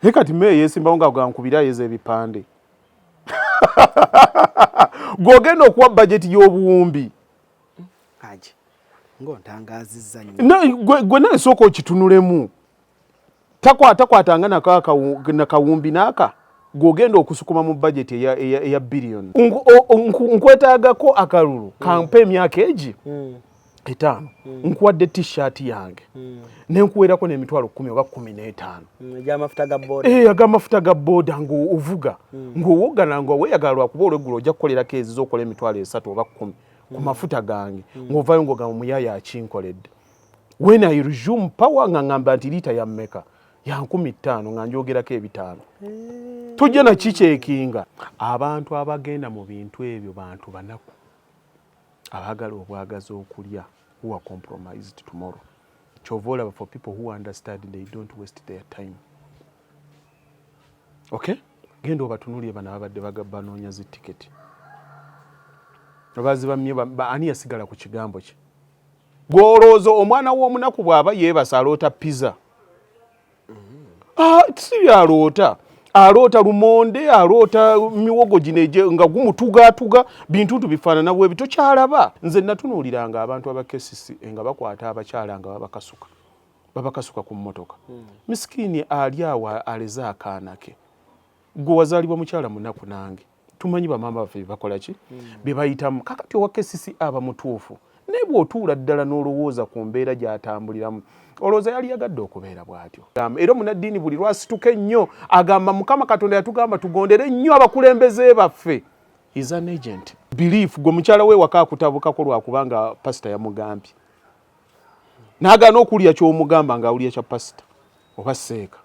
Naye kati meeya yeesimbawo nga gankubira ayeza ebipande. Gw'ogenda okuwa bajeti y'obuwumbi. Haji, ng'ontangazizza nnyo. Gwe naye sooka okitunulemu. Takwatakwatanga nakawumbi n'aka gw'ogenda okusukuma mu bajeti eya biliyoni. Nkwetaagako akalulu kampe emyaka egi 5. Nkuwadde t-shirt yange nenkuweerako n'emitwalo 10 oba 15. Egy'amafuta ga boda. Ag'amafuta ga boda ng'ovuga ng'owogana nga weeyagala lwakuba olweggulo ojja kukolerako ezizo okola emitwalo 3 oba 10 ku mafuta gange ng'ovaayo ng'ogamba muyaaya akinkoledde. When I resume power nga ngamba nti liita ya mmeka ya 5000 nga njogerako 5. Tujja na kikyekinga. Abantu abagenda mu bintu ebyo bantu banaku abaagala obwagazi okulya who are compromised tomorrow. Kyova olaba for people who understand they don't waste their time. Okay? Genda obatunulire bano ababadde banoonya zi tiketi. Abazibamye ani yasigala ku kigambo kye? Gw'olowooza omwana w'omunaku bw'aba yeebasa aloota pizza. Si byaloota. Aloota lumonde, aloota miwogo gino nga gumutugaatuga, bintu bifaanana bwe bityo kyalaba. Nze natunuuliranga abantu aba KCCA nga bakwata abakyala nga babakasuka. Babakasuka ku mmotoka. Miskiini ali awo aleze akaana ke. Gwe wazaalibwa mukyala munaku nange. Tumanyi bamaama baffe bye bakola ki? Bye bayitamu. Kakati owa KCCA aba mutuufu. Naye bw'otuula ddala n'olowooza ku mbeera gy'atambuliramu, olowooza yali yagadde okubeera bw'atyo. Era omunaddiini buli lwasituka ennyo agamba Mukama Katonda yatugamba tugondere nnyo abakulembeze baffe. Is an agent. Belief gwe mukyala we waka akutabukako lwakubanga pasita yamugambye. N'agaana okulya ky'omugamba ng'awulya kya pasita oba seeka.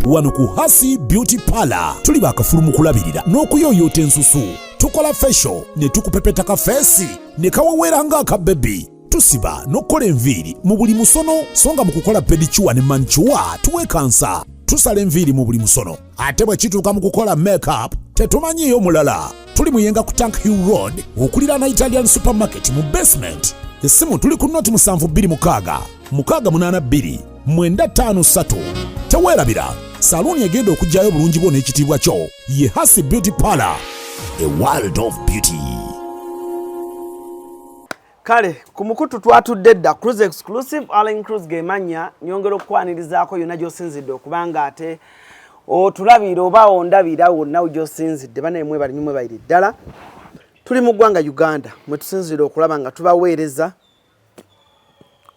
Wano ku Hasi Beauty Parlor tuli bakafulu mu kulabirira n'okuyooyoota ensusu. Tukola facial ne tukupepeta ka feesi ne kawewera ng'aka baby. Tusiba n'okukola enviiri mu buli musono, so nga mu kukola pedicure ne manicure tuwekansa. Tusala enviiri mu buli musono, ate bwe kituuka mu kukola makeup tetumanyiiyo mulala. Tuli Muyenga ku Tank Hill Road okuliraana Italian Supermarket mu basement. Essimu tuli ku noti 726 682 953. Teweerabira, saluuni egenda okuggyayo obulungi bwo n'ekitiibwa kyo ye Hasi Beauty Parlor, a world of beauty. Kale ku mukutu twatudde dda Cruise Exclusive, Allen Cruise gemanya nyongera okukwanirizaako yonna gy'osinzidde okubanga ate otulabira oba ondabira wonna gy'osinzidde. Banaye mwebale nnyo, mwebalire ddala. Tuli mu ggwanga Uganda mwe tusinzidde okulaba nga tubaweereza.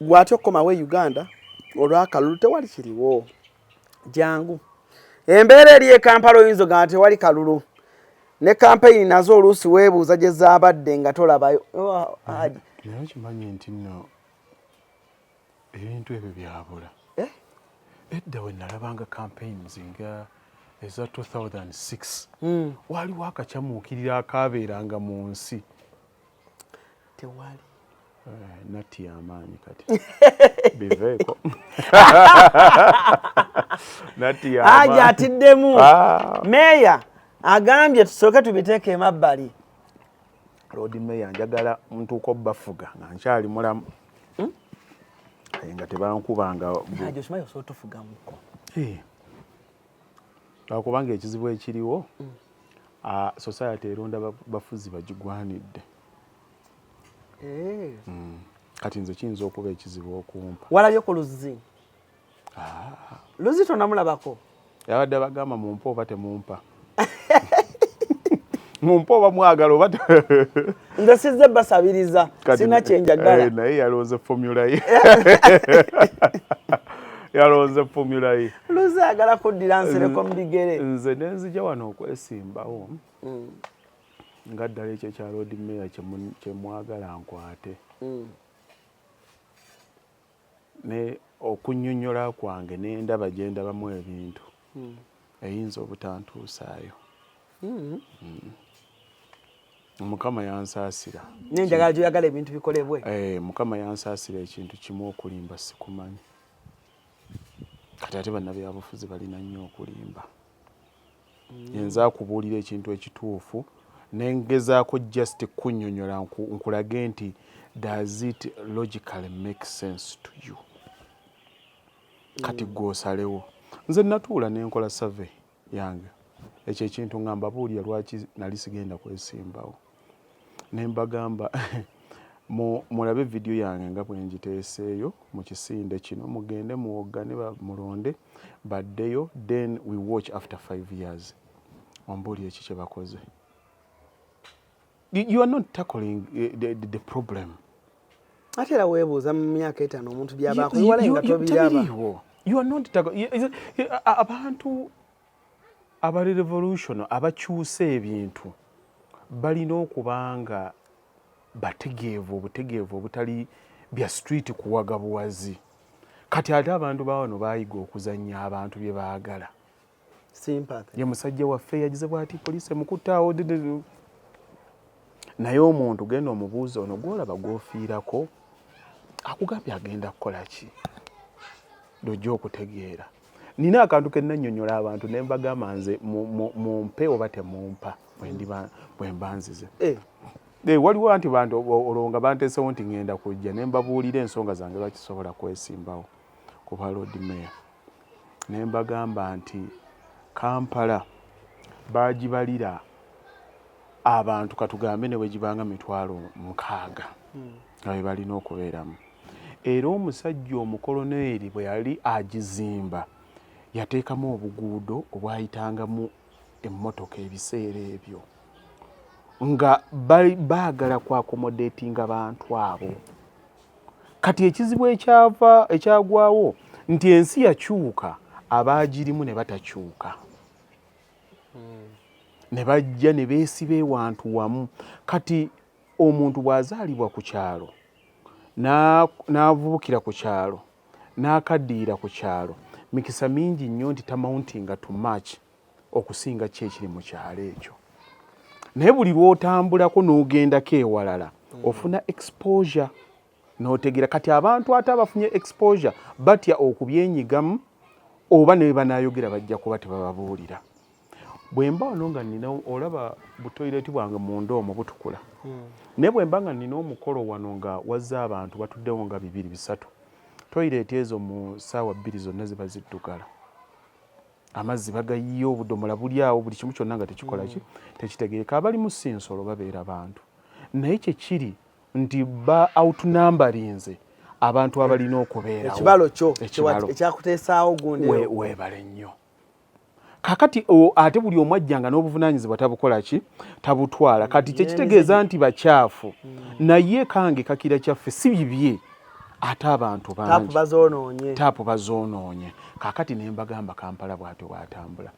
Gw'atya okukomawo e Uganda olw'akalulu tewali kiriwo. Jangu. Embeera eri e Kampala oyinza ogamba tewali kalulu. Ne kampeyini nazo oluusi weebuuza gye zaabadde nga tolabayo. Naye okimanyi nti nno ebintu ebyo byabula. Edda we nalabanga campaigns nga eza 2006 waliwo akakyamuukirira akaabeeranga mu nsi. Tewali. Natti amaanyi kati biveeko. Natti amaanyi. Atiddemu. Meeya agambye tusooke tubiteeke emabbali. Lord Mayor njagala ntuuka obbafuga nga nkyali mulamu. Nga tebankubanga. Haji okimanyi osobola otufugamuko. Lwakubanga ekizibu ekiriwo, society eronda bafuzi bagigwanidde. Kati nze kiyinza okuba ekizibu okumpa. Walabye ku luzzi? Luzzi tonamulabako? Yabadde bagamba mumpa oba temumpa. Mumpa oba mwagala oba nze sizze basabiriza, sina kyenjagala. Naye yalonze formula ye. Yalonze formula ye. Luzzi ayagala kuddira nsereko mu bigere. Nze nenzija wano okwesimbawo. Nga ddala ekyo ekya Lord Mayor kye mwagala nkwate. Ne okunnyonnyola kwange n'endaba gye ndabamu ebintu eyinza obutantuusaayo. Mukama yansaasira. N'enjagala gy'oyagala ebintu bikolebwe. Mukama yansaasira ekintu kimu, okulimba sikumanyi. Kati ate bannabyabufuzi balina nnyo okulimba. Nze akubuulira ekintu ekituufu nengezaako just kunnyonnyola nkulage nti does it logically make sense to you. Kati gwe osalewo. Nze natuula nenkola survey yange. Ekyo ekintu nga mbabuulira lwaki nali sigenda kwesimbawo, ne mbagamba, "Mulabe vidiyo yange nga bwe ngiteeseeyo mu kisinde kino, mugende muwoggane, mulonde baddeyo, then we watch after 5 years." Ombuulire ki kye bakoze? You are not tackling the problem. Ate era weebuuza mu myaka 5 omuntu by'abaako ewala nga tobiraba. Tebiriiwo. You are not abantu abali revolution, abakyusa ebintu, balina okuba nga bategeevu, obutegeevu obutali bya street kuwaga buwazi. Kati ate abantu bawano bayiga okuzannya abantu bye baagala. Sympathy. Ye musajja waffe yagize bwati, poliisi emukuttaawo. Naye omuntu genda omubuuza, ono gwolaba gwofiirako akugambye agenda kukola ki? Lojja okutegeera. Nina akantu ke nannyonnyola abantu ne mbagamba, nze mumpe oba temumpa, bwe mba nzize. Waliwo anti bantu olwo nga banteesewo nti ŋŋenda kujja ne mbabuulira ensonga zange lwaki sobola kwesimbawo ku bwa Lord Mayor, ne mbagamba nti Kampala baagibalira abantu, katugambe ne bwe gibanga 60,000 nga bwe balina okubeeramu. Era omusajja omukoloneeri bwe yali agizimba yateekamu obuguudo obwayitangamu emmotoka ebiseera ebyo nga baagala ku accommodatinga bantu abo. Kati ekizibu ekyava ekyagwawo nti ensi yakyuka, abaagirimu ne batakyuka, ne bajja ne beesiba ewantu wamu. Kati omuntu bw'azaalibwa ku kyalo, n'avubukira ku kyalo, n'akaddiira ku kyalo, mikisa mingi nnyo nti tamountinga too much okusinga ki ekiri mu kyalo ekyo. Naye buli lw'otambulako n'ogendako ewalala, ofuna exposure n'otegeera. Kati abantu ate abafunye exposure batya okubyenyigamu, oba ne banaayogera bajja kuba tebababuulira. Bwe mba wano nga nina, olaba butoyireti bwange munda omwo butukula, naye bwe mba nga nina omukolo wano nga wazze abantu batuddewo nga bibiri bisatu, toyireti ezo mu ssaawa 2 zonna ziba ziddugala, amazzi bagayiye, obudomola buli awo, buli kimu kyonna nga tekikola ki, tekitegeereka. Abalimu si nsolo, babeera bantu, naye kyekiri nti ba outnumberingze abantu abalina okubeerawo. Ekibalo kyo. Ekibalo. Ekyakuteesaawo gundi. Weebale nnyo. Kakati ate buli omu ajjanga n'obuvunaanyizibwa tabukola ki, tabutwala. Kati kyekitegeeza nti bakyafu, naye kange kakira kyaffe si bibye, ate abantu taapu bangi. Bazoonoonye. Taapu bazoonoonye. Kakati ne mbagamba, Kampala bw'atyo bw'atambula.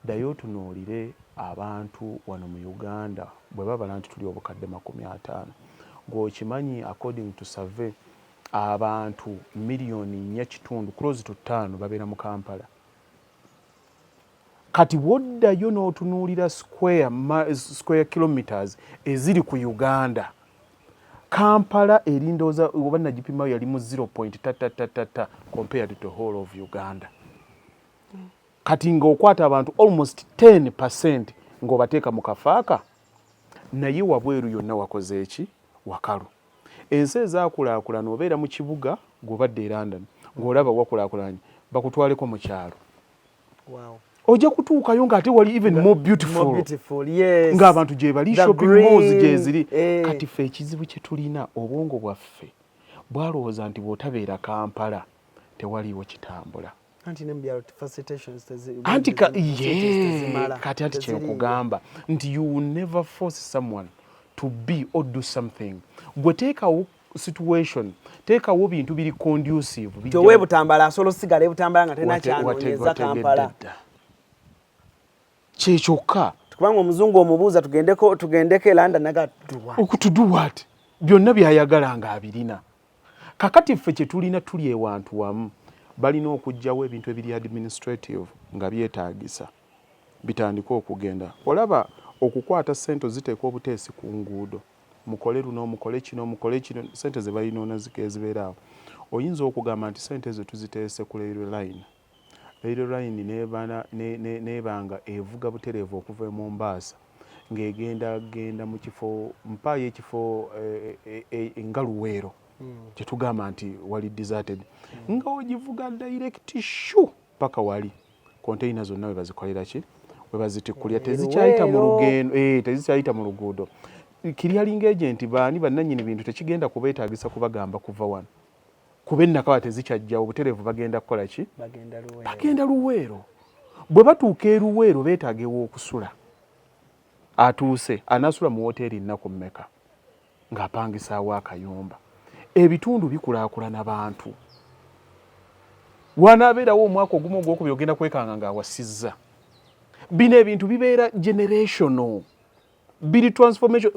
Ddayo otunuulire abantu wano mu Uganda bwe babala nti tuli obukadde 50, gw'okimanyi, according to survey, abantu miliyoni 4.5, close to 5, babeera mu Kampala. Kati bw'oddayo n'otunuulira square kilometers eziri ku Uganda, Kampala eri, ndowooza oba nagipimayo yali mu 0 point tatatatata compared to the whole of Uganda. Kati ng'okwata abantu almost 10% ng'obateeka mu kafaaka, naye wabweru yonna wakoze eki? Wakalu. Ensi ezaakulaakulana, obeera mu kibuga, gw'obadde e London ng'olaba wakulaakulanye, bakutwaleko mu kyalo, ojja kutuukayo ng'ate wali even more beautiful, More beautiful, yes. Ng'abantu gye bali, The shopping malls green, gye ziri. Eh. Kati ffe ekizibu kye tulina, obwongo bwaffe bwalowooza nti bw'otabeera Kampala tewaliiwo kitambula. Anti ne mu byalo facilitations Anti facilities tezimala, kati anti teziriiyo. Kyenkugamba nti you will never force someone to be or do something. Gwe teekawo situation, teekawo bintu biri conducive. Nti ow'e Butambala asobola osigala e Butambala nga talina kyanoonyeza Kampala. Dda kyekyokka. Kubanga omuzungu omubuuza, tugendeko e London, naga tuwa. To do what? Byonna byayagala nga abirina. Kakati ffe kye tulina, tuli ewantu wamu. Balina okuggyawo ebintu ebiri administrative nga byetaagisa, bitandike okugenda. Olaba okukwata ssente oziteeka obuteesi ku nguudo, mukole luno, mukole kino, mukole kino, ssente ze balinoona zibeera awo. Oyinza okugamba nti ssente ezo tuziteese ku railway line, railway line neeba nga evuga butereevu okuva e Mombasa ng'egenda genda mu kifo, mpaayo ekifo, nga Luweero, kyetugamba nti wali deserted, nga ogivuga direct shu paka wali. Container zonna we bazikolera ki, we bazitikkulira, tezikyayita mu lugendo, tezikyayita mu luguudo. Clearing agent baani bannannyini bintu tekigenda kubeetaagisa kubagamba kuva wano, kuba ennakawa tezikyajjawo obutereevu. Bagenda kukola ki? Bagenda Luweero. Bwe batuuka e Luweero, beetaaga ew'okusula. Atuuse anaasula mu woteeri nnaku mmeka ng'apangisaawo akayumba? Ebitundu bikulaakulana bantu. Wanaabeerawo omwaka ogumu, ogwokubiri, ogenda kwekanga ng'awasizza. Bino ebintu bibeera generational, biri transformation.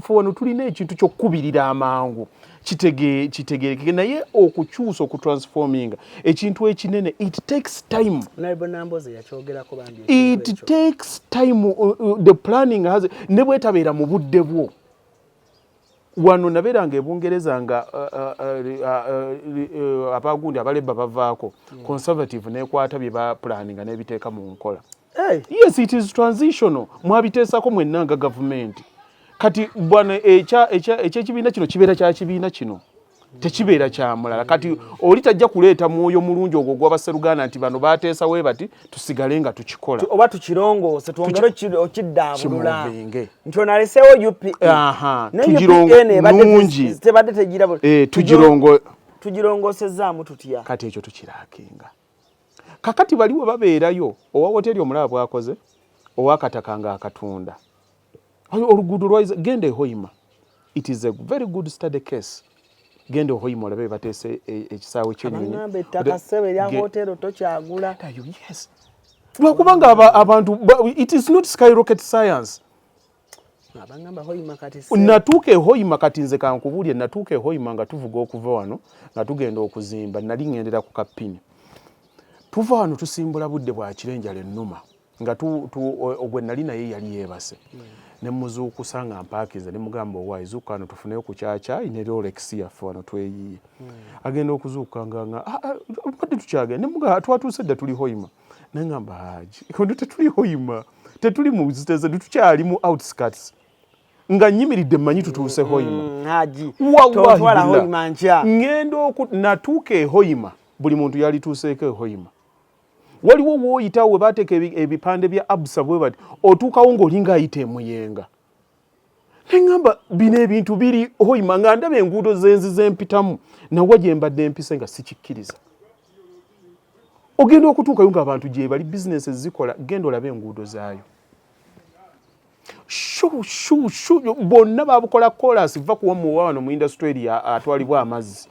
Fe wano tulina ekintu ky'okukubirira amangu kitegerekeke, naye okukyusa, okutransforminga ekintu ekinene, it takes time. It takes time. The planning has ne bwetabeera mu budde bwo. Wano nabeeranga ebungereza nga abagundi aba Labour bavaako, Conservative nekwata bye baplaninga n'ebiteeka mu nkola. Yes, it is transitional. Mwabiteesako mwenna nga gavumenti. Kati bwana, ekyekibiina kino kibeera kya kibiina kino, tekibeera kya mulala. Kati oli tajja kuleeta mwoyo mulungi ogwo gw'abaseruganda nti bano bateesa we bati, tusigale nga tukikola. Oba tukirongoose, twongere okiddaabulula nti ono aleseewo UPE. Nungi. Tebadde tegira. Tugirongo. Tugirongoosezaamu tutya? Kati ekyo tukirakinga. Kakati bali we babeerayo, owa woteri omulaba bwakoze, owakataka nga akatunda oluguudo lwaiza. Genda ehoima, it is a very good study case. Genda ehoima olabe bateese ekisaawe kyenyonyi. Ettaka ssebe erya hotero tokyagula. Yes, lwakubanga abantu, it is not skyrocket science. Natuuka ehoima, kati nze kankubuulye, natuuka ehoima nga tuvuga okuva wano nga tugenda okuzimba. Nali ŋŋendera ku kapini. Tuva wano tusimbula budde bwa kiro, enjala ennuma, nga ogwe nali naye yali yeebase. Ne muzuukusa nga mpaakiza, ne mugamba, "Owaayi, zuukuka wano tufuneyo ku kyakyayi ne Rolex yaffe wano tweyiye." Agenda okuzuukuka nga "Ah, ah, badde tukyagenda." Ne mugamba, "Twatuuse dda, tuli Hoima." Nengamba, "Haji, ono tetuli Hoima, tetuli mu ziteze, tukyali mu outskirts." Nga nyimiridde mmanyi tutuuse Hoima. Haji, Wallahi tontwala billah. Hoima nkya. Ŋŋenda oku natuuka e Hoima, buli muntu yalituuseeko e Hoima. Waliwo wooyitawo we baateeka ebipande bya Absa bwe bati, otuukawo ng'olinga ayita emuyenga. Neŋŋamba, bino ebintu biri Hoima, nga ndaba enguudo zenzi zempitamu nawa gye mbadde mpise nga sikikkiriza. Ogenda okutuukayo ng'abantu gye bali, bizinesi zikola. Genda olabe enguudo zaayo, shu shu shu, bonna babukola kolas. Va kuwamuwa wano mu industry area atwalibwa amazzi,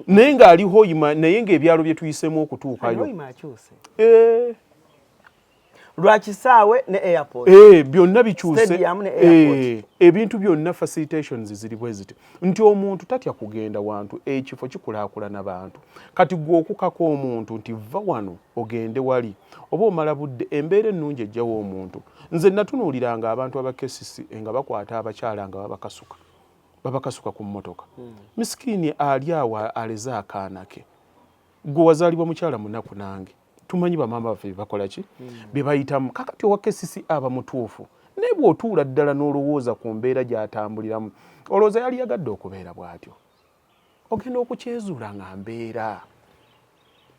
naye ng'ali Hoima, naye ng'ebyalo bye tuyiseemu okutuukayo. Hoima akyuse. Lwakisaawe ne airport. Byonna bikyuse. Stadium ne airport. Ebintu byonna, facilitations ziri bwe ziti nti omuntu tatya kugenda wantu, ekifo kikulaakulana bantu. Kati gwe okukaka omuntu nti va wano ogende wali, oba omala budde. Embeera ennungi ejjawo omuntu. Nze natunuuliranga abantu aba KCCA nga bakwata abakyala nga babakasuka ku mmotoka. Misikiini ali awo aleze akaana ke. Gwe wazaalibwa mukyala munaku, nange tumanyi bamaama baffe byebakola ki, bye bayitamu. Kakati owa KCCA aba mutuufu, naye bw'otuula ddala n'olowooza ku mbeera gy'atambuliramu, olowooza yali yagadde okubeera bw'atyo? Ogenda okukyezuula nga mbeera.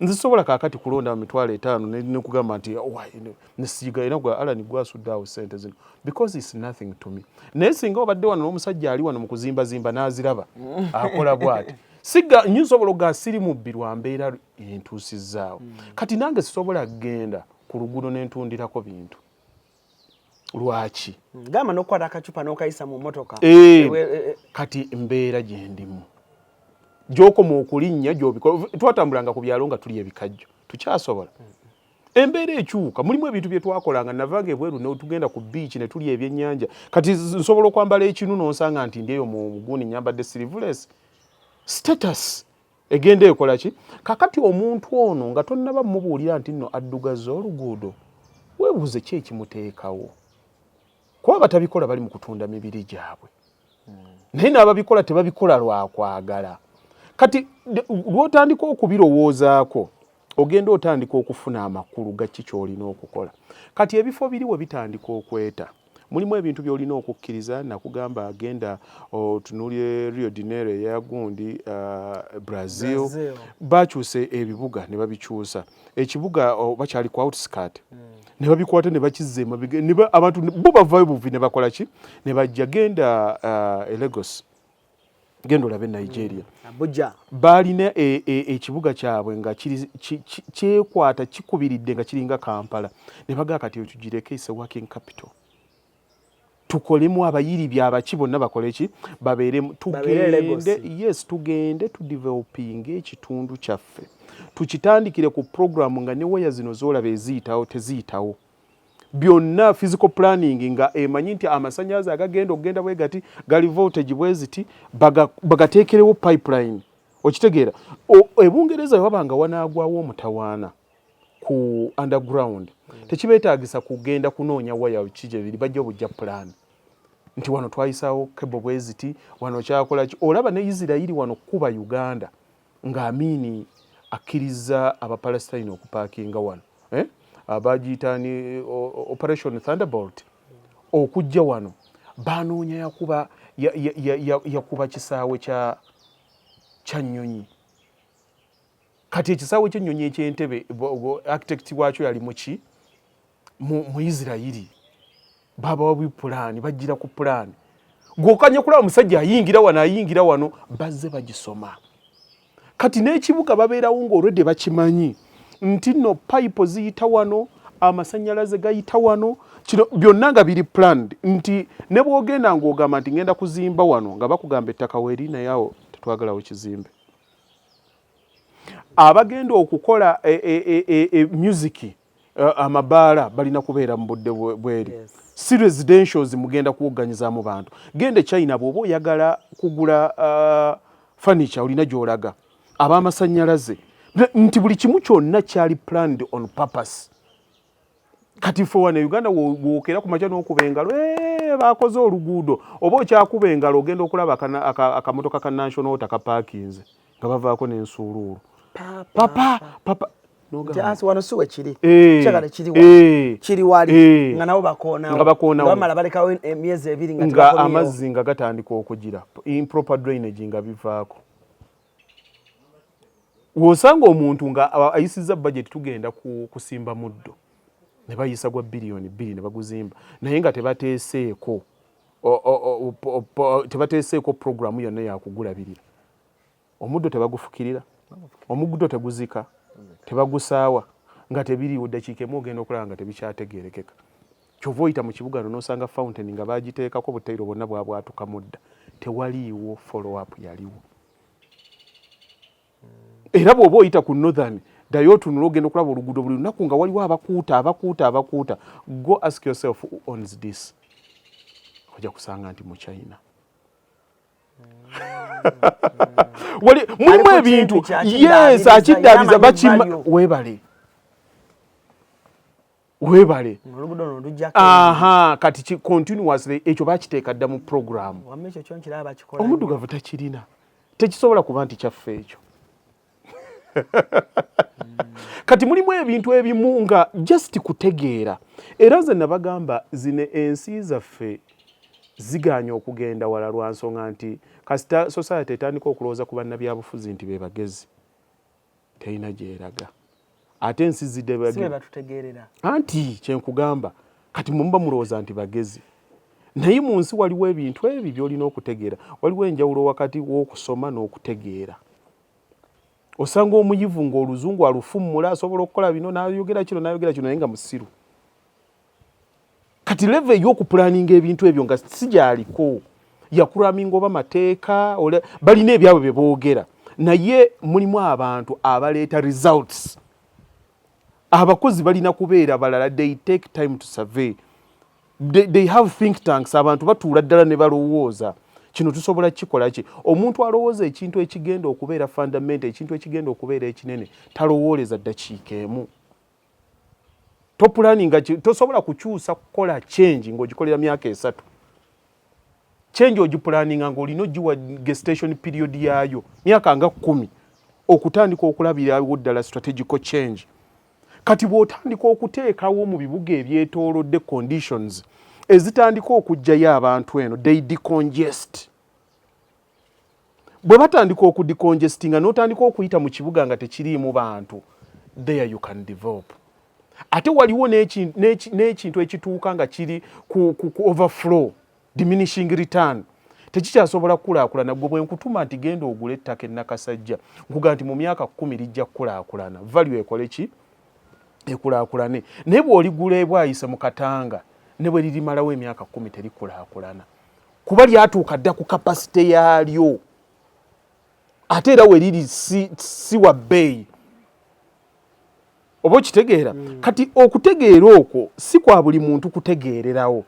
Nze sobola kaakati kulonda mu 50,000 nekugamba nti, "Why, nesiiga era gwa Alan gwasudde awo sente zino," because it's nothing to me. Naye singa obadde wano n'omusajja ali wano mu kuzimbazimba n'aziraba akola bw'ati, siga nsobola oga siri mubbi lwa mbeera entuusizaawo. Kati nange sisobola kugenda ku luguudo nentundirako bintu. Lwaki? Gamba n'okukwata akacupa n'okayisa mu mmotoka. Kati mbeera gyendimu, gyokoma okulinnya gyobikola. Twatambulanga ku byalo nga tuli ebikajjo, tukyasobola? Embeera ekyuka, mulimu ebintu bye twakolanga. Navanga ebweru ne tugenda ku beach ne tulya ebyennyanja. Kati nsobola okwambala ekinu n'onsanga nti ndi eyo mu guuni nyambadde sleeveless. Status egenda ekola ki? Kakati omuntu ono nga tonnaba mubuulira nti nno addugaza oluguudo, weebuuze ki ekimuteekawo, kuba batabikola bali mu kutunda mibiri gyabwe, naye n'ababikola tebabikola lwakwagala. Kati lw'otandika okubirowoozaako, ogenda otandika okufuna amakulu ga ki ky'olina okukola. Kati ebifo biri we bitandika okweta. Mulimu ebintu by'olina okukkiriza. Nakugamba agenda otunuulire Rio de Janeiro eya gundi, Brazil. Brazil. Bakyuse ebibuga ne babikyusa. Ekibuga bakyali ku outskirt ne babikwata ne bakizza emabega ne abantu bo bavaayo buvi ne bakola ki ne bajja. Genda e Lagos, genda olabe Nigeria. Abuja. Baalina ekibuga kyabwe nga kyekwata kikubiridde nga kiringa Kampala, ne bagaa kati tugireke, is a working capital, tukolemu abayiri byabaki bonna bakole ki, babeeremu. Babeere Lagos. Tugende, yes, tugende tudevelopinge ekitundu kyaffe, tukitandikire ku programu nga ne waya zino z'olaba eziyitawo teziyitawo, byonna physical planning nga emanyi nti amasannyalaze agagenda okugenda bwe gati gali voltage bwe ziti, bagateekerewo pipeline. Okitegeera? Ebungereza bwe waba nga wanaagwawo omutawaana ku underground, tekibeetaagisa kugenda kunoonya waya ki gye biri, bajja obujja plan nti wano twayisaawo cable bwe ziti, wano kyakola ki. Olaba ne Isirayiri wano kuba Uganda nga Amini akkiriza Abapalestine okupaakinga wano, eh? Abagiyita ni Operation Thunderbolt okujja wano, banoonya yakuba yakuba kisaawe kya nnyonyi. Kati ekisaawe ky'ennyonyi eky'Entebe, architect waakyo yali muki mu Isirayiri. Babawa bupulaani, bajjira ku pulaani gwokanya kulaba omusajja ayingira wano, ayingira wano, bazze bagisoma. Kati n'ekibuga babeerawo ng'olwedde bakimanyi nti nno payipo ziyita wano, amasannyalaze gayita wano, kino byonna nga biri planned, nti ne bw'ogenda ng'ogamba nti ngenda kuzimba wano, nga bakugamba ettaka weeri, naye awo tetwagalawo kizimbe. Abagenda okukola music, amabaala balina kubeera mu budde bweri. Si residentials mugenda kuwoganyizaamu bantu. Genda e China, bw'oba oyagala kugula furniture olina gy'olaga, ab'amasannyalaze, nti buli kimu kyonna kyali planned on purpose. Kati ffe wano e Uganda wookera ku makya n'okuba engalo, "Eh, bakoze oluguudo," oba okyakuba engalo ogenda okulaba akamotoka ka National Water kapaakinze nga bavaako n'ensuuluulu, papa papa. Nti ansi wano si wekiri, kyagala kiri wali, kiri wali, nga nabo bakoonawo. Nga bakoonawo. Nga bamala balekawo emyezi 2 nga nga tebakomyewo. Amazzi nga gatandika okugira improper drainage nga bivaako. W'osanga omuntu nga ayisizza budget, tugenda kusimba muddo, ne bayisa gwa biliyoni 2 ne baguzimba, naye nga tebateeseeko tebateeseeko programu yonna yakugulabirira. Omuddo tebagufukirira, omuddo teguzika, tebagusaawa, nga tebiriiwo. Ddakiika emu ogenda okulaba nga tebikyategeerekeka. Kyova oyita mu kibuga no n'osanga fountain nga bagiteekako butayiro bwonna bwabwatuka mudda, tewaliiwo follow up yaliwo. Era bw'oba oyita ku Northern, ddayo otunula, ogenda okulaba oluguudo buli lunaku nga waliwo abakuuta, abakuuta, abakuuta. Go ask yourself, who owns this? Ojja kusanga nti mu China. Wali mulimu Aliko ebintu kintu kyakiddaabiriza, yes, akiddaabiriza. Yamanyi Bakima value. Weebale, weebale. Oluguudo luno lujjako. Aha, kati continuously ekyo bakiteeka dda mu program. Wamma ekyo kyo nkiraba bakikola. Omuddugavu takirina, tekisobola kuba nti kyaffe ekyo. Kati mulimu ebintu ebimu nga just kutegeera. Era nze nabagamba, zino ensi zaffe ziganye okugenda wala lwa nsonga nti kasita society etandika okulowooza ku bannabyabufuzi nti be bagezi, terina gyeraga. Ate ensi zidde Si be batutegeerera. Anti kyenkugamba, kati muba mulowooza nti bagezi, naye mu nsi waliwo ebintu ebyo by'olina okutegeera. Waliwo enjawulo wakati w'okusoma n'okutegeera. Osanga omuyivu ng'oluzungu alufummula, asobola okukola bino, n'ayogera kino, n'ayogera kino, naye nga musiru. Kati level ey'okupulaninga ebintu ebyo nga si gyaliko, yakuraminga oba mateeka, balina ebyabwe bye boogera, naye mulimu abantu abaleeta results. Abakozi balina kubeera balala. They take time to survey, they have think tanks. Abantu batuula ddala ne balowooza, kino tusobola kikola ki? Omuntu alowooza ekintu ekigenda okubeera fundament, ekintu ekigenda okubeera ekinene, talowooleza ddakiika emu. Topulaninga, tosobola kukyusa kukola change ng'ogikolera myaka 3. Change ogipulaninga ng'olina ogiwa gestation period yaayo myaka nga 10 okutandika okulabirawo ddala strategical change. Kati bw'otandika okuteekawo mu bibuga ebyetoolodde conditions Ezitandika okuggyayo abantu eno, they decongest. Bwe batandika okudecongestinga, n'otandika okuyita mu kibuga nga tekiriimu bantu, there you can develop. Ate waliwo n'ekintu ekituuka nga kiri ku overflow, diminishing return, tekikyasobola kukulaakulana. Gwe bwe nkutuma nti genda ogule ettaka ennakasajja, nkuga nti mu myaka 10 lijja kukulaakulana, value ekole ki? Ekulaakulane. Naye bw'oligula ebwayise mu Katanga, ne bwe lirimalawo emyaka 10 terikulaakulana, kuba lyatuuka dda ku capacity yaalyo. Ate era we liri si wa bbeeyi, oba okitegeera? Kati okutegeera okwo si kwa buli muntu kutegeererawo.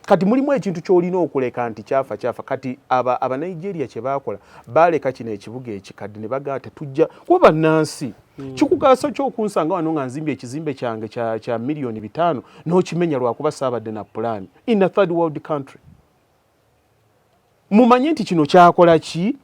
Kati mulimu ekintu ky'olina okuleka nti kyafa, kyafa. Kati aba Abanigeria kye baakola, baaleka kino ekibuga ekikadde ne bagaa tetujja kuba bannansi. Kikugasa kyokunsanga wano nga nzimbye ekizimbe kyange kya miliyoni 5 n'okimenya lwakuba saabadde na pulaani in a third world country. Mumanye nti kino kyakola ki?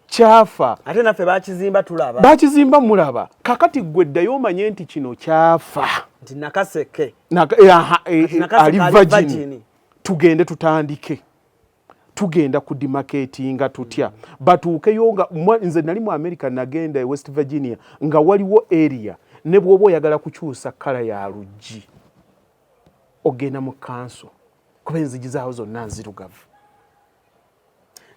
Kyafa. Ate naffe bakizimba tulaba. Bakizimba mulaba. Kakati gwe ddayo omanye nti kino kyafa. Nti Nakaseke. Eh, eh, ali virgin, tugende tutandike, tugenda kudemarcatinga tutya? Batuukeyo nga nze nali mu America, nagenda e West Virginia nga waliwo area ne bw'oba oyagala kukyusa color ya luggi ogenda mu kanso, kuba enzigi zaawo zonna nzirugavu.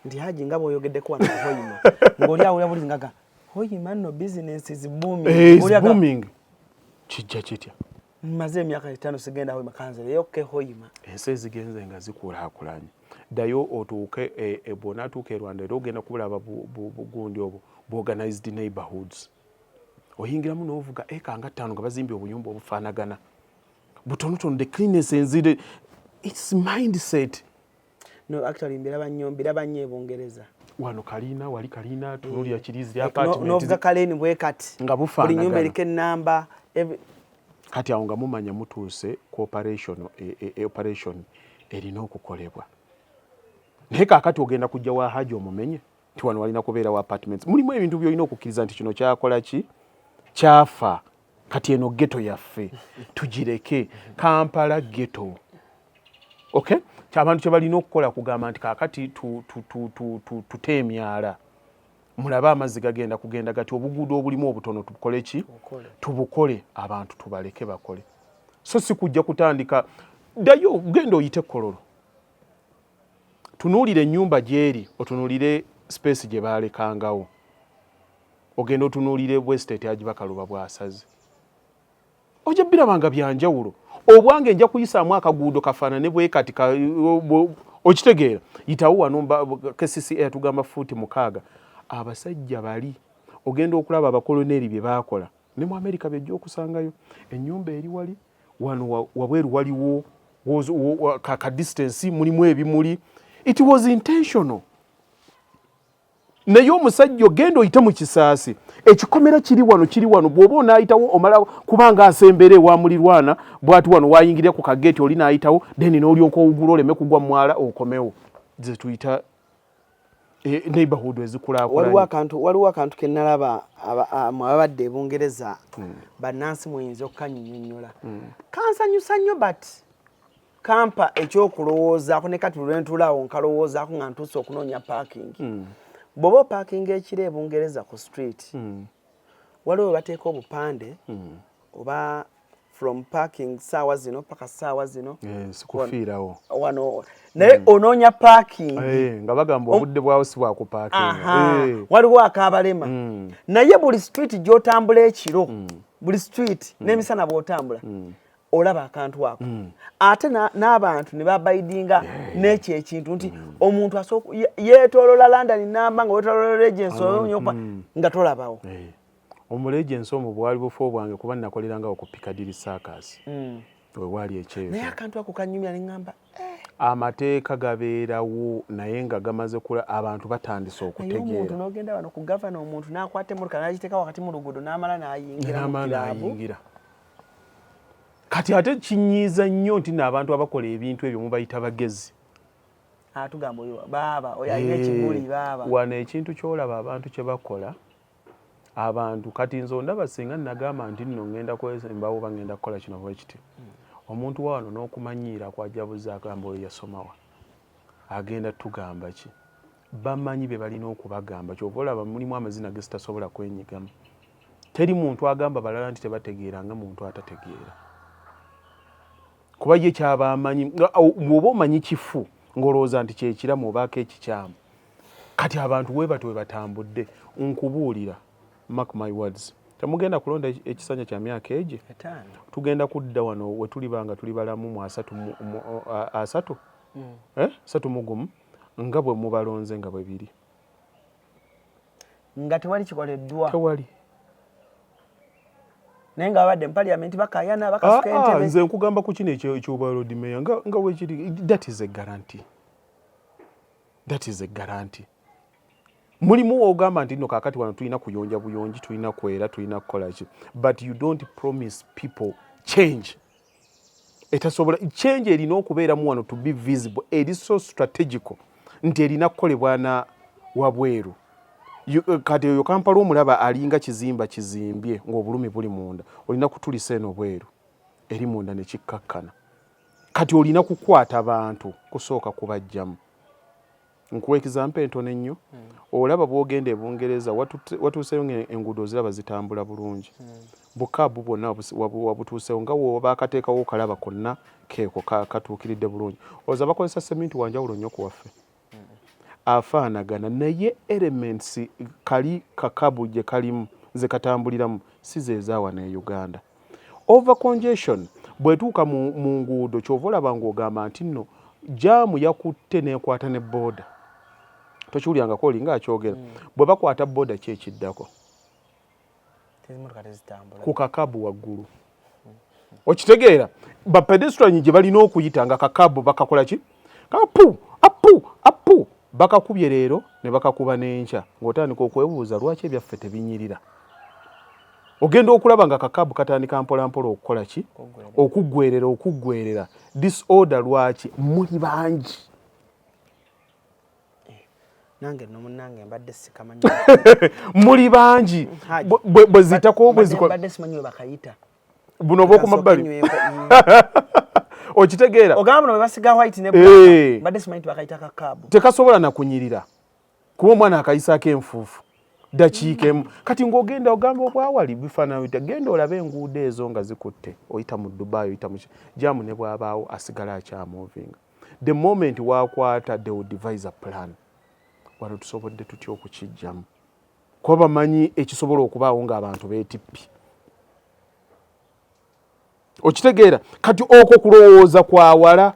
Nti Haji, nga bw'oyogeddeko wano Hoima, ng'oli awulira buli ngaga Hoima nno business is booming. Eh, booming kijja kitya? Mmaze emyaka 5 sigenda Hoima, kanzireyo ke Hoima. Ensi ezigenze nga zikulaakulanye, ddayo otuuke e, bw'onaatuuka e Rwanda era ogenda kubulaba bugundi obwo buorganized neighborhoods. Oyingiramu n'ovuga eka nga 5 nga bazimbye obuyumba obufaanagana butonotono, the cleanness enzire, its mindset. No, actually mbiraba nnyo, mbiraba nnyo e Bungereza. Wano kalina, wali kalina, tunulira kirizi. N'ovuga kaleni bwe kati. Nga buli nyumba eriko ennamba. Kati awo nga mumanya mutuuse ku operation, operation erina okukolebwa. Naye kaakati ogenda kujja wa Haji omumenye nti wano walina kubeera wa apartments. Mulimu ebintu byolina okukkiriza nti kino kyakola ki? Kyafa. Kati eno ghetto yaffe tugireke. Kampala ghetto, okay? Abantu kye balina okukola kugamba nti kaakati tute emyala, mulabe amazzi gagenda kugenda gati. Obuguudo obulimu obutono tukole ki? Tubukole, abantu tubaleke bakole. So si kujja kutandika ddayo. Genda oyite Kololo, tunuulire ennyumba gyeri, otunuulire space gye baalekangawo. Ogenda otunuulire bwestate Agibakaluba bwasaze, ojja birabanga byanjawulo. Obwange nja kuyisaamu akaguudo kafaanane bwe kati, okitegeera? Yitawo wano KCCA tugamba fuuti 6. Abasajja bali ogenda okulaba abakoloneri bye baakola ne mu Amerika byojja okusangayo. Ennyumba eri wali wano wabweru waliwo ka distance, mulimu ebimuli. It was intentional. Naye omusajja ogenda oyite mu Kisaasi, ekikomera kiri wano, kiri wano. Bw'oba onaayitawo omala kubanga asembera ewa mulirwana bwati wano wayingirira ku kageeti, oli naayitawo, then n'olyoka owugula oleme kugwa mwala okomewo. Ze tuyita neighborhood ezikulaakulanye. Waliwo akantu ke nalaba mu ababadde e Bungereza. Bannansi muyinza okukanyunyonnyola. Kansanyusa nnyo, but kampa ekyokulowoozaako ne kati lwentulaawo nkalowoozaako nga ntuuse okunoonya parking. Bw'oba opaakinga ekiro e Bungereza ku street, waliwo we bateeka obupande oba from parking saawa zino paka saawa zino. Sikufiirawo. Wano naye onoonya parking. Nga bagamba obudde bwawo si bwakupaakinga. Waliwo akabalema. Naye buli street gy'otambula ekiro, buli street n'emisana bw'otambula olaba akantu ako. Ate n'abantu ne babaidinga n'ekyo ekintu nti omuntu yeetoolola London namba nga wetolola Regency nga tolabawo. Omuregency omwo bwali bufo bwange, kuba nakolerangawo ku Piccadilly Circus wewali ekyeyo. Naye akantu ako kanyumya neŋŋamba. Eh. Amateeka gabeerawo naye nga gamaze kula, abantu batandise okutegeera. Omuntu n'ogenda wano ku gavana, omuntu n'akwata emmotoka n'agiteeka wakati mu luguudo n'amala n'ayingira mu kiraabu. Kati ate kinyiiza nnyo nti n'abantu abakola ebintu ebyo mubayita bagezi. Atugamba oyo baaba oyo alina ekibuli baaba. Wano ekintu kyolaba abantu kye bakola, abantu kati nze ondaba singa nagamba nti nno ngenda kwesembawo oba ngenda kukola kino bwe kiti. Omuntu wa wano n'okumanyiira kwajabuza agamba oyo yasomawa agenda tugamba ki? Bamanyi bye balina okubagamba. Kyova olaba mulimu amazina ge sitasobola kwenyigamu. Teri muntu agamba balala nti tebategeera nga muntu atategeera, kuba ye kyaba amanyi. Bw'oba omanyi kifu ng'olowooza nti kyekiramu obaako ekikyamu. Kati abantu we batyo we batambudde. Nkubuulira, mark my words, temugenda kulonda ekisanja kya myaka egyo, tugenda kudda wano we tuliba nga tuli balamu mu asatu 31 nga bwe mubalonze nga bwe biri, nga tewali kikoleddwa. Tewali. Naye nga babadde mu parliament bakayana, bakasuka entebe. Nze nkugamba ku kino ekyobwa Lord Mayor nga wekiri, that is a guarantee, that is a guarantee. Mulimu wogamba nti nno kaakati wano tulina kuyonja buyonji, tulina kwera, tulina kukola ki, but you don't promise people change etasobola. Change erina okubeeramu wano to be visible, eri so strategical nti erina kukolebwa na wabweru. Kati oyo Kampala omulaba alinga kizimba kizimbye ng'obulumi buli munda, olina kutulisa eno bweru eri munda nekikkakkana. Kati olina kukwata bantu kusooka kubajjamu. Nkuwa example entono ennyo. Olaba bw'ogenda e Bungereza, watuuseyo nga enguudo oziraba zitambula bulungi, bukaabu bwonna wabutuusewo nga bakateekawo okalaba konna keeko katuukiridde bulungi. Oza bakozesa seminti wanjawulo nnyo ku waffe, afaanagana, naye elements kali kakabu gye kalimu ze katambuliramu si ze ezaawa ne Uganda. Over congestion bw'etuuka mu nguudo, kyova olaba ng'ogamba nti nno jam yakutte n'ekwata ne booda. Tokiwulyangako olinga akyogera? Bwe bakwata booda, ki ekiddako? Ku kakabu waggulu, okitegeera? Ba pedestrian gye balina okuyita nga kakabu bakakola ki? Apu apu apu, bakakubye leero ne bakakuba n'enkya, ng'otandika okwebuuza lwaki ebyaffe tebinyirira. Ogenda okulaba nga kakabu katandika mpola mpola okukola ki? Okuggwerera, okuggwerera. Disorder. Lwaki? Muli bangi. Nange no munnange mbadde sikamanyi. Muli bangi. Bwe zitako bwe zikola. Mbadde simanyi we bakayita. Buno obwokumabbali, okitegeera? Ogamba buno bwe basiga white ne black, mbadde simanyi tibakayita kakaabu. Tekasobola nakunyirira kuba omwana akayisaako enfuufu dakiika emu. Kati ng'ogenda ogamba obwawali bifaanana bitya? Genda olabe enguudo ezo nga zikutte, oyita mu Dubai, oyita mu jam, ne bw'abaawo asigala akyamovinga. The moment wakwata, they will devise a plan. Wano tusobodde tutya okukijjamu? Kuba bamanyi ekisobola okubaawo ng'abantu beetippi, okitegeera? Kati okwo kulowooza kwawala.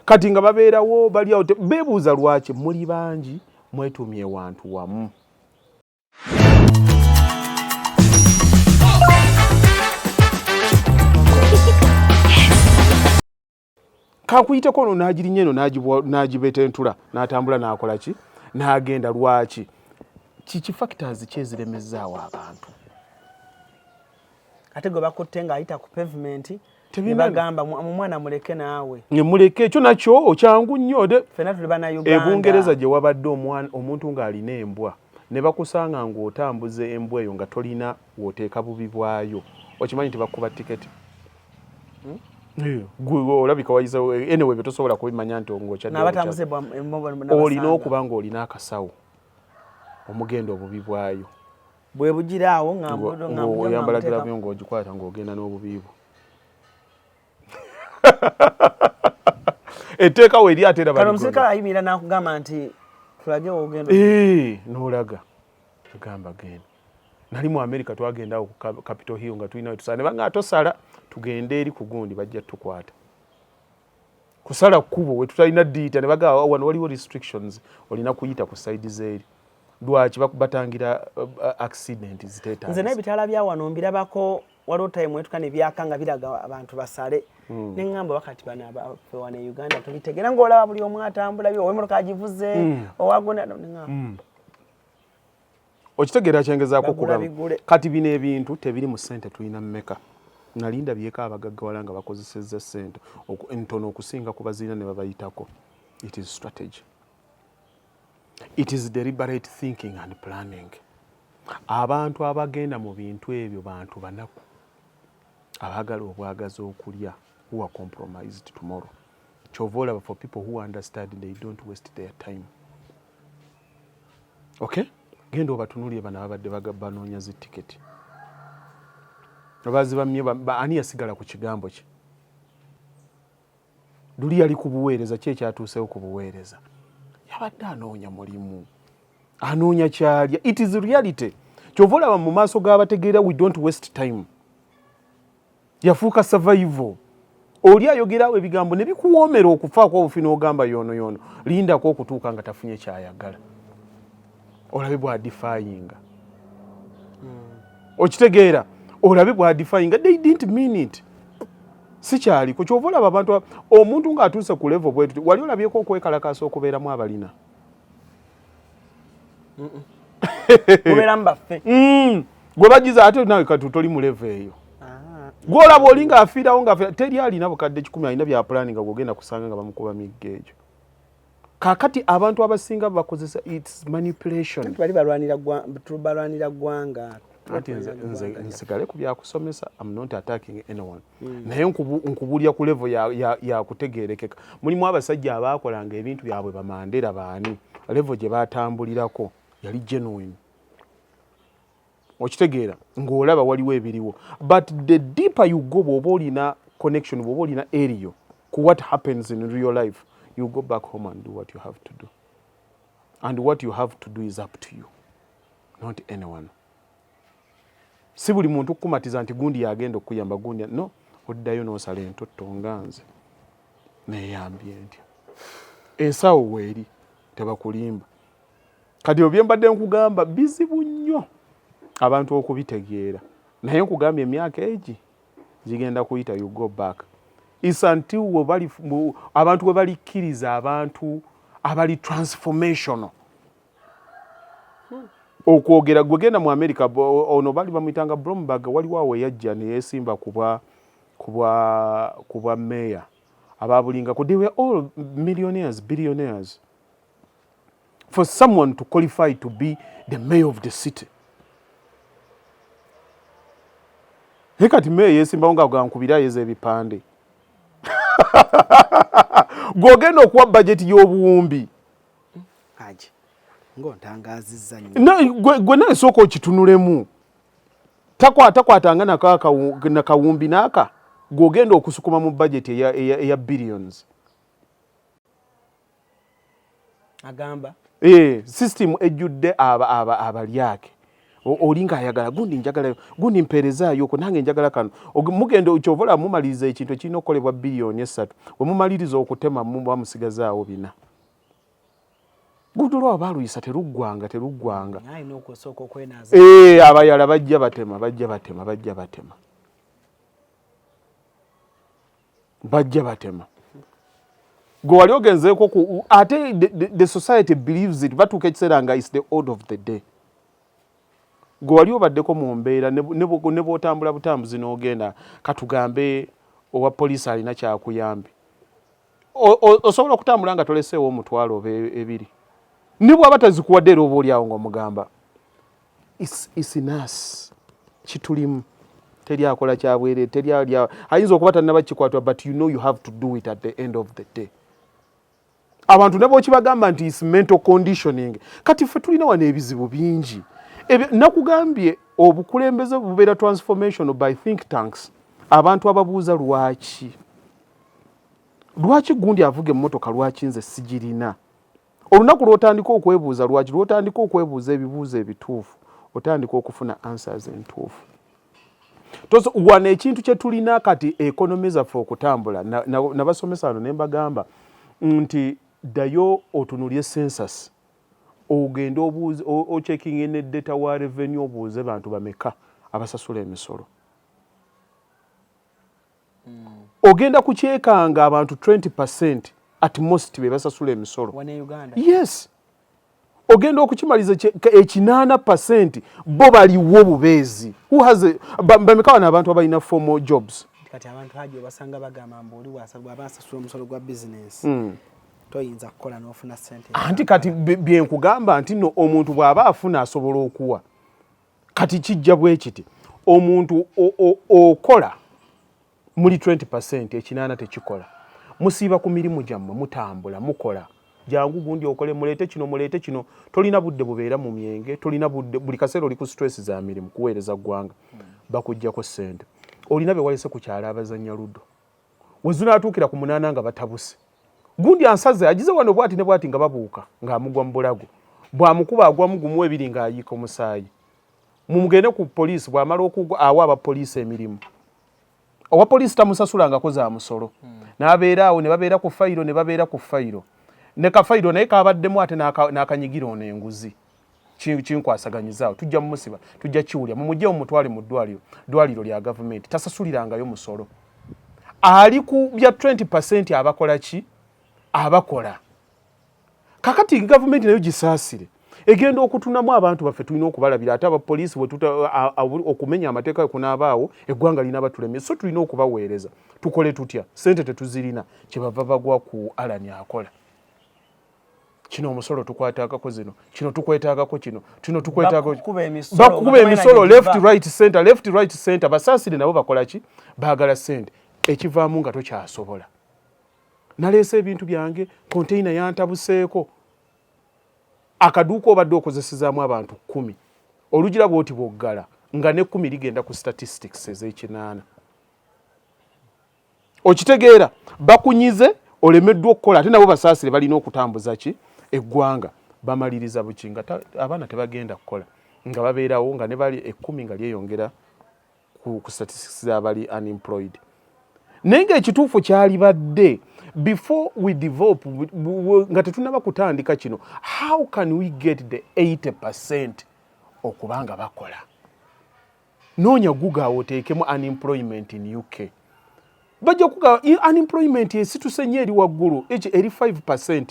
Kati nga babeerawo bali awo beebuuza lwaki muli bangi mwetumye wantu wamu. Kakuyiteko ono n'agirinya eno n'agibetentula n'atambula n'akola ki n'agenda. Lwaki? Kiki factors ki eziremezaawo abantu? Ate gwe bakutte ng'ayita ku pavement, nebagamba mwana muleke naawe. Nemuleke, ekyo nakyo kyangu nnyo. Fena tuli bannayuganda. Ebungereza gye wabadde omuntu ng'alina embwa ne bakusanga ng'otambuza embwa eyo nga tolina w'oteeka bubi bwayo, okimanyi nti bakuba tiketi? Gwe olabika wayiza. Anyway, bye tosobola kubimanya nti ng'okyadde N'abatambuza olina okuba ng'olina akasawo omugenda obubi bwayo. Bwe bugiraawo. Ng'oyambala glove ng'ogikwata ng'ogenda n'obubi bwo. Etteeka weeri ate era. Kano omusirikale ayimirira n'akugamba nti tulage wogenda. N'olaga, agamba genda. Nali mu America, twagenda awo ku Capitol Hill nga tulina wetusala, ne banga tosala, tugende eri ku gundi, bajja tukwata kusala kkubo we tutalina diyita. Ne bagamba wano waliwo restrictions, olina kuyita ku side zeeri. Lwaki? Batangira accident ziteetaagisa. Nze n'ebitaala bya wano mbirabako, waliwo time wetuka ne byaka nga biraga abantu basale. Neŋŋamba wakati bano abaffe wano e Uganda tubitegera, ng'olaba buli omu atambula byo, ow'emmotoka agivuze, owagona, neŋŋamba. Okitegeera kyengezaako Bagula okugamba? Bigule. Kati bino ebintu tebiri mu ssente. Tulina mmeka? Nali ndabyeko abagaggawala nga bakozesezza ssente ntono okusinga ku bazirina ne babayitako. It is strategy, it is deliberate thinking and planning. Abantu abagenda mu bintu ebyo bantu banaku abaagala obwagazi okulya. who are compromised tomorrow. Kyova olaba, for people who understand, they don't waste their time. Okay, genda obatunulire bano ababadde banoonya zi tiketi, abazibamye. Ani yasigala ku kigambo kye? Luli yali ku buweereza. Ki ekyatuusewo ku buweereza? Yabadde anoonya mulimu, anoonya kyalya. It is reality. Kyova olaba mu maaso g'abategeera, we don't waste time. Yafuuka survival. Oli ayogerawo ebigambo ne bikuwoomera okufaako obufi, n'ogamba yoono yoono, lindako okutuuka nga tafunye kyayagala, olabe bw'adefyinga. Okitegeera? Olabe bw'adefyinga. They didn't mean it. Sikyaliko. Kyova olaba abantu, omuntu ng'atuuse ku level bwetuti, wali olabyeko okwekalakaasa okubeeramu abalina? Mubeeramu baffe. Gwe bagiza ate nawe kati toli mu level eyo. Ah. Gwolaba oli ng'afiirawo, ng'afiira, teri alina bukadde 100, alina bya pulaani, nga gwogenda kusanga nga bamukuba migga egyo. Kaakati abantu abasinga bakozesa, its manipulation. Bali balwanira ggwanga. Anti nze nsigale ku byakusomesa. Am not attacking anyone, naye nkubulya ku level ya kutegerekeka. Mulimu abasajja abaakolanga ebintu byabwe, bamandera baani, level gye batambulirako yali genuine. Okitegeera? Ng'olaba waliwo ebiriwo, but the deeper you go, bw'oba olina connection, bw'oba olina area ku what happens in real life, you go back home and do what you have to do, and what you have to do is up to you, not anyone. Si buli muntu kukumatiza nti gundi yagenda okuyamba gundi. No, oddayo n'osala entotto nga nze neyambye ntya, ensawo weeri, tebakulimba. Kati ebyo mbadde nkugamba bizibu nnyo abantu okubitegeera, naye nkugambye emyaka egi gigenda kuyita. You go back. Is until abantu we balikkiriza abantu abali transformational okwogera. Gwe genda mu America, ono bali bamuyitanga Bloomberg, waliwo awo eyajja neyesimba kubwa meya ababulingako. They were all millionaires, billionaires, for someone to qualify to be the mayor of the city. Naye kati meya yesimbawo nga gankubira ayeza ebipande, gw'ogenda okuwa bajeti y'obuwumbi. Haji, ng'ontangazizza nnyo. Gwe naye sooka okitunulemu. Takwatanga nakawumbi n'aka, gw'ogenda okusukuma mu bajeti eya billions. Agamba System ejjudde abalyake. Oli ng'ayagala gundi, njagalayo gundi, mpeerezaayo nange njagala kano. Mugenda, kyova olaba mumaliriza ekintu ekirina okukolebwa 3 biliyoni, we mumaliriza okutema muba musigazaawo 4. Gundi olwaba baluyisa, teruggwanga, teruggwanga. Alina okusooka okwenaaza. Abayala bajja batema, bajja batema, bajja batema, bajja batema. Gwe wali ogenzeeko ku ate the society believes it. Batuuka ekiseera nga is the order of the day. Gwe wali obaddeko mu mbeera ne bw'otambula butambuzi n'ogenda, katugambe owa poliisi alina kyakuyambi, osobola okutambula nga toleseewo 1000 oba 20, ne bw'aba tazikuwadde, era oba oliawo ng'omugamba is nas kitulimu. Teri akola kyabwerere, teri ayinza okuba tannaba kikwatwa, but you know you have to do it at the end of the day. Abantu ne bwokibagamba nti is mental conditioning. Kati ffe tulina wano ebizibu bingi. Nakugambye obukulembeze bubeera transformation by think tanks, abantu ababuuza lwaki, lwaki gundi avuga emmotoka, lwaki nze sigirina. Olunaku lw'otandika okwebuuza lwaki, lw'otandika okwebuuza ebibuuzo ebituufu, otandika okufuna answers entuufu. Wano ekintu kye tulina kati, economy zaffe okutambula, nabasomesa wano ne mbagamba nti ddayo otunulye census, ogende obuuze, ocheckinge ne data wa revenue, obuuze bantu bameka abasasula emisolo. Ogenda kukyekanga abantu 20% at most be basasula emisolo. Wane Uganda? Yes. Ogenda okukimaliza 80% bo baliwo bubeezi. Who has bameka wano abantu abalina formal jobs? Kati abantu, Haji, obasanga bagamba mbu oli bw'aba asasula omusolo gwa bizinensi, toyinza kukola n'ofuna ssente. Anti kati byenkugamba nti no omuntu bw'aba afuna asobola okuwa. Kati kijja bwe kiti, omuntu okola Muli 20%, ekinaana tekikola. Musiiba ku mirimu gyammwe, mutambula, mukola, jangu gundi okole, muleete kino, muleete kino. Tolina budde bubeera mu myenge, tolina budde, buli kaseera oli ku stress za mirimu, kuweereza ggwanga. Bakugjako ssente, olina be walese ku kyalo abazannya ludo. We zinaatuukira ku 8 nga batabuse, gundi ansaze, agize wano bwati ne bwati, nga babuuka ng'amugwa mu bulago, bw'amukuba agwamu gumu ebiri ng'ayiika omusaayi. Mumugende ku poliisi. Bw'amala okugwa awa abapoliisi emirimu, owa poliisi tamusasulangako za musolo, n'abeera awo ne babeera ku fayiro, ne babeera ku fayiro ne kafayiro, naye kabaddemu ate n'akanyigira ono enguzi. Kinkwasaganyizaawo, tujja mumusiba, tujja kiwulya, mumugyewo mumutwale mu ddwaliro, ddwaliro lya gavumenti, tasasulirangayo musolo. Ali ku bya 20% abakola ki? Abakola. Kakati gavumenti nayo gisaasire, egenda okutunamu abantu baffe, tulina okubalabira. Ate abapoliisi okumenya amateeka kunaabaawo, eggwanga lina batulemye, so tulina okubaweereza. Tukole tutya? Sente tetuzirina. Kyebava bagwa ku Alani akola kino, omusolo tukwataagako zino, kino tukwetaagako kino, kino tukwetaagako. Bakuba emisolo left, right, center, left, right, center. Basaasire nabo bakola ki? Baagala sente. Ekivaamu nga tokyasobola. Naleese ebintu byange, container yantabuseeko. Akaduuka obadde okozesezaamu abantu 10, olugira bwoti bwoggala nga ne 10 ligenda ku statistics ez'ekinaana. Okitegeera? Bakunyize, olemeddwa okukola. Ate nabo basaasire, balina okutambuza ki? Eggwanga. Bamaliriza buki? Nga abaana tebagenda kukola, nga babeerawo nga ne bali 10 nga lyeyongera ku statistics z'abali unemployed. Naye ngaekituufu kyalibadde, before we develop, nga tetunaba kutandika kino, how can we get the 80% okuba nga bakola? Noonya Google awo, oteekemu unemployment in UK, bajja kugamba unemployment esituse nnyo, eri waggulu, eri 5%.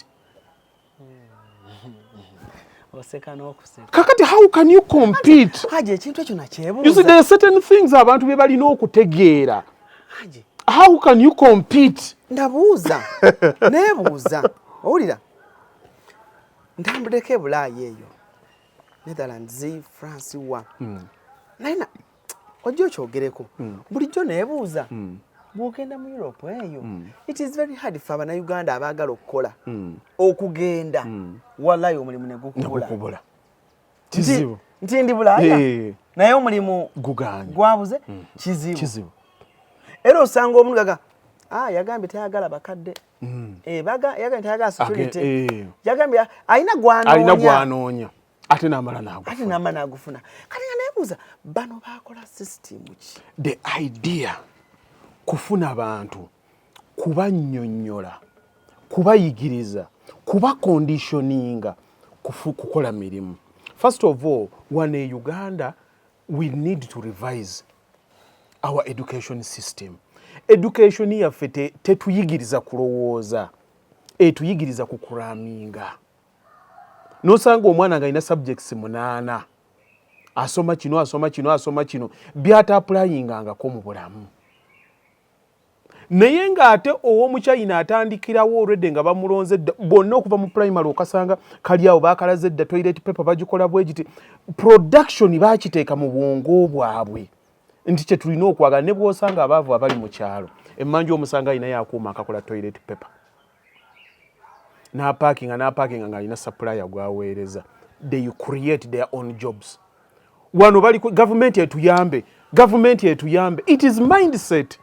Oseka n'okuseka. Kakati how can you compete? Haji, ekintu ekyo You see, nakyebuuza. there are certain things abantu bye balina okutegeera. Haji, How can you compete? Ndabuuza, neebuuza. Owulira, ntambuddeko e Bulaaya eyo, Netherlands, France, wa, naye ojja okyogereko, bulijjo neebuuza, bw'ogenda mu Europe eyo, it is very hard fe Abannayuganda abaagala okukola okugenda, wallayi omulimu ne gukubula. Nekukubula, kizibu. Nti ndi Bulaaya, naye omulimu guganye. Gwabuze, kizibu. Kizibu. Era osanga omuntu gaga, ah, yagambye tayagala bakadde. Eh, yagambye tayagala security. Yagambye alina alina gwanoonya. Gwanoonya, ate n'amala n'agufuna. Ate n'amala n'agufuna. Kati nga neebuuza, bano bakola system ki? The idea kufuna bantu, kubannyonnyola, kubayigiriza, kubaconditioninga kukola mirimu. First of all, wano e Uganda we need to revise our education system. Education yaffe tetuyigiriza kulowooza, etuyigiriza kucramminga. Nosanga omwana nga alina subjects munaana, asoma kino, asoma kino, asoma kino, byataapplyingangako mu bulamu. Naye ng'ate ow'omuchina atandikirawo olwedde nga bamulonze dda bonna okuva mu primary, okasanga kali awo bakalaze dda toilet paper bagikola bwegiti, production bakiteeka mu bwongo bwabwe nti kyetulina okwagala. Ne bwosanga abaavu abali mu kyalo emmanju, omusanga alinayo akuuma akakola toilet paper, n'apackinga, n'apackinga ng'alina supplier gwaweereza. They create their own jobs. Wano bali gavumenti etuyambe, gavumenti etuyambe. It is mindset.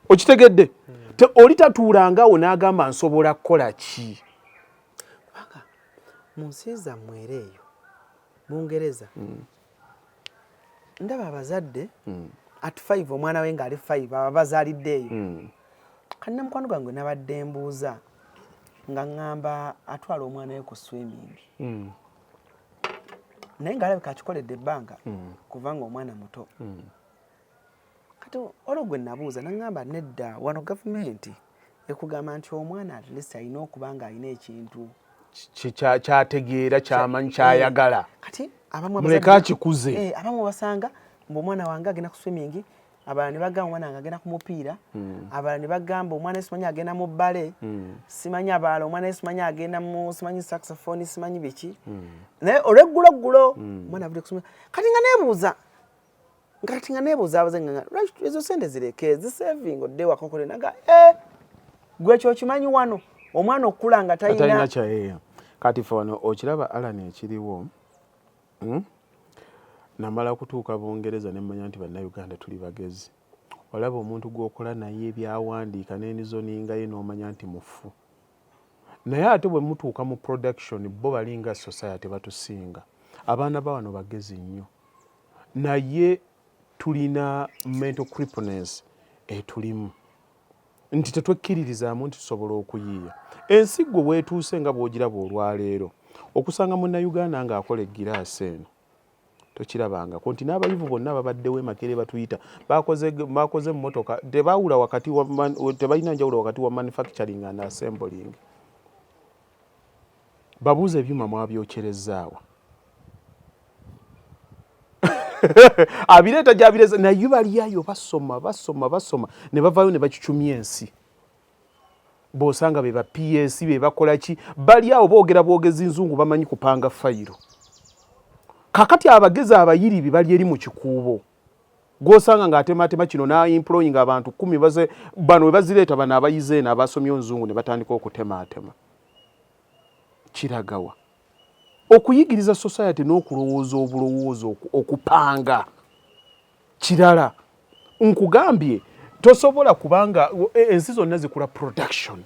Okitegedde? Oli tatuulangawo n'agamba nsobola kukola ki? Kubanga mu nsi zammwe era eyo Bungereza, ndaba abazadde at 5, omwana we ng'ali 5, aba bazaalidde eyo. Kati namukwano gwange nabadde mbuuza nga ŋŋamba atwala omwana we ku swimming, naye ng'alabika akikoledde ebbanga kuva nga omwana muto. Kati olwo gwe nabuuza naŋŋamba nedda, wano gavumenti ekugamba nti omwana at least alina okuba ng'alina ekintu kyategeera, kyamanyi, kyayagala. Kati abamu Muleke akikuze. Abamu basanga mbu omwana wange agenda ku swimming, abalala ne bagamba omwana wange agenda ku mupiira, abalala ne bagamba omwana simanyi agenda mu ballet, simanyi abalala omwana simanyi agenda mu simanyi saxophone, simanyi biki. Naye olweggulo ggulo omwana avudde kusoma. Kati nga neebuuza. Kati nga neebuuzaabuza nga lwaki ezo sente zireke zisavinga odde ewaka okole naga eh, gwe ekyo okimanyi wano omwana okukula nga talina talina kyayeya. Kati fe wano okiraba, Alan, ekiriwo, Namala kutuuka Bungereza ne mmanya nti Bannayuganda tuli bagezi. Olaba omuntu gw'okola naye byawandiika n'enizoninga ye n'omanya nti mufu. Naye ate bwe mutuuka mu production, bo bali nga society batusinga. Abaana ba wano bagezi nnyo, naye tulina mental crippleness etulimu nti tetwekkiririzaamu nti tusobola okuyiiya. Ensi gwe weetuuse nga bw'ogiraba olwaleero, okusanga Munnayuganda ng'akola eggiraasi eno tokirabangako, nti n'abayivu bonna ababaddewo e Makerere batuyita bakoze emmotoka tebawula wakati, tebalina njawulo wakati wa manufacturing and assembling. Babuuza ebyuma mwabyokyerezaawa, abireeta gyabireza, naye balyayo basoma basoma basoma ne bavaayo ne bakicumya ensi. Bw'osanga be ba PS be bakola ki, bali awo boogera bwogezi nzungu, bamanyi kupanga fayiro. Kakati abagezi abayiribi bali eri mu Kikuubo, gw'osanga ng'atematema kino n'aemploying abantu 10 baze bano we bazireeta, bano abayize eno abasomye onzungu ne batandika okutematema. Kiragawa okuyigiriza society n'okulowooza obulowooza okupanga kirala. Nkugambye, tosobola, kubanga ensi zonna zikula production.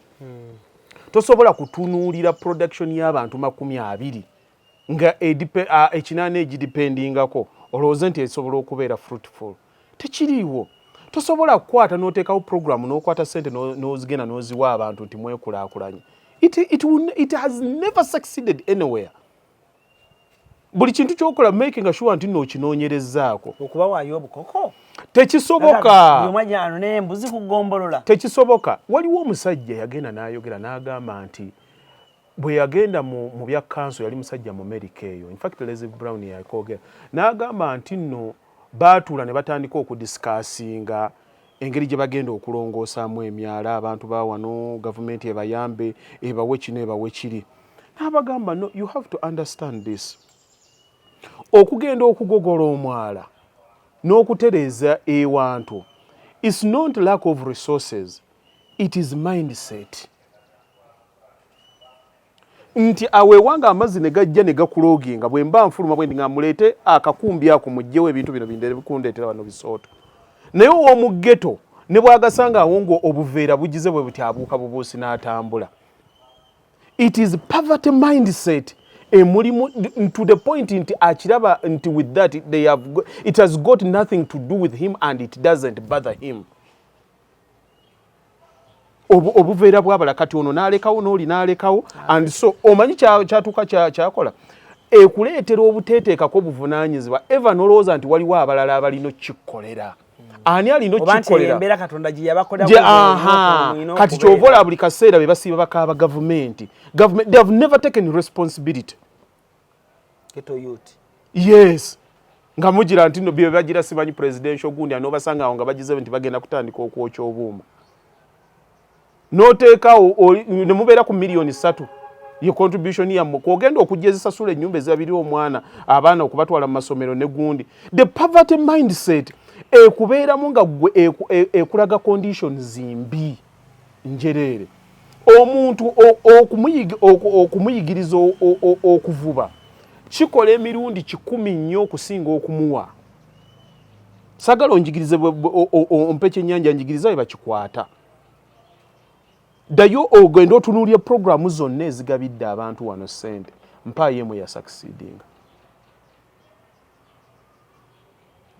Tosobola kutunuulira production y'abantu 20 nga 80 egidependingako olowooze nti esobola okubeera fruitful. Tekiriiwo. Tosobola kukwata n'oteekawo program n'okwata sente n'ozigenda n'oziwa abantu nti mwekulaakulanye. It has never succeeded anywhere. Buli kintu kyokola, making sure nti nookinoonyerezaako. Okubawaayo obukoko. Tekisoboka. Nembuzi kugombolola. Tekisoboka. Waliwo omusajja yagenda n'ayogera n'agamba nti bwe yagenda mu bya kanso, yali musajja mu America eyo, infact Les Brown yakwogera n'agamba nti nno baatuula ne batandika okudiscussinga engeri gye bagenda okulongoosaamu emyala, abantu ba wano, gavumenti ebayambe, ebawe kino, ebawe kiri. N'abagamba, "No, you have to understand this: okugenda okugogola omwala n'okutereeza ewantu is not lack of resources, it is mindset." Nti awo ewange amazzi ne gajja ne gakuloginga, bwe mba nfuluma bwe ndi nga muleete akakumbi ako muggyewo ebintu bino bindeetera wano bisooto. Naye ow'omu ghetto ne bw'agasanga awo nga obuveera bugize bwe buti, abuuka bubuusi n'atambula. It is poverty mindset emulimu to the point nti akiraba nti with that they have, it has got nothing to do with him and it doesn't bother him. Obuveera bwabala kati ono n'alekawo n'oli n'alekawo, and so omanyi kyatuuka kyakola ekuleetera obuteeteekako obuvunaanyizibwa eva n'olowooza nti waliwo abalala abalina okukikkolera. Ani alina okukikkolera? Kati kyova olaba buli kaseera be basiiba bakaaba gavumenti. They have never taken responsibility. Yes, nga mugira nti no bye bagira simanyi presidential gundi, anobasanga awo nga bagize nti bagenda kutandika okwokya obuuma n'oteekawo ne mubeera ku miliyoni 3 ye contribution yammwe kwogenda okujja ezisasula ennyumba ezabiri omwana, abaana okubatwala mu masomero ne gundi. The poverty mindset ekubeeramu nga gwe ekulaga conditions mbi njereere. Omuntu okumuyigiriza okuvuba kikola emirundi 100 nnyo okusinga okumuwa. Sagala onjigirize ompe kyennyanja, njigiriza bwe bakikwata. Ddayo ogenda otunuulye programu zonna ezigabidde abantu wano ssente, mpaayo emu ya succeedinga.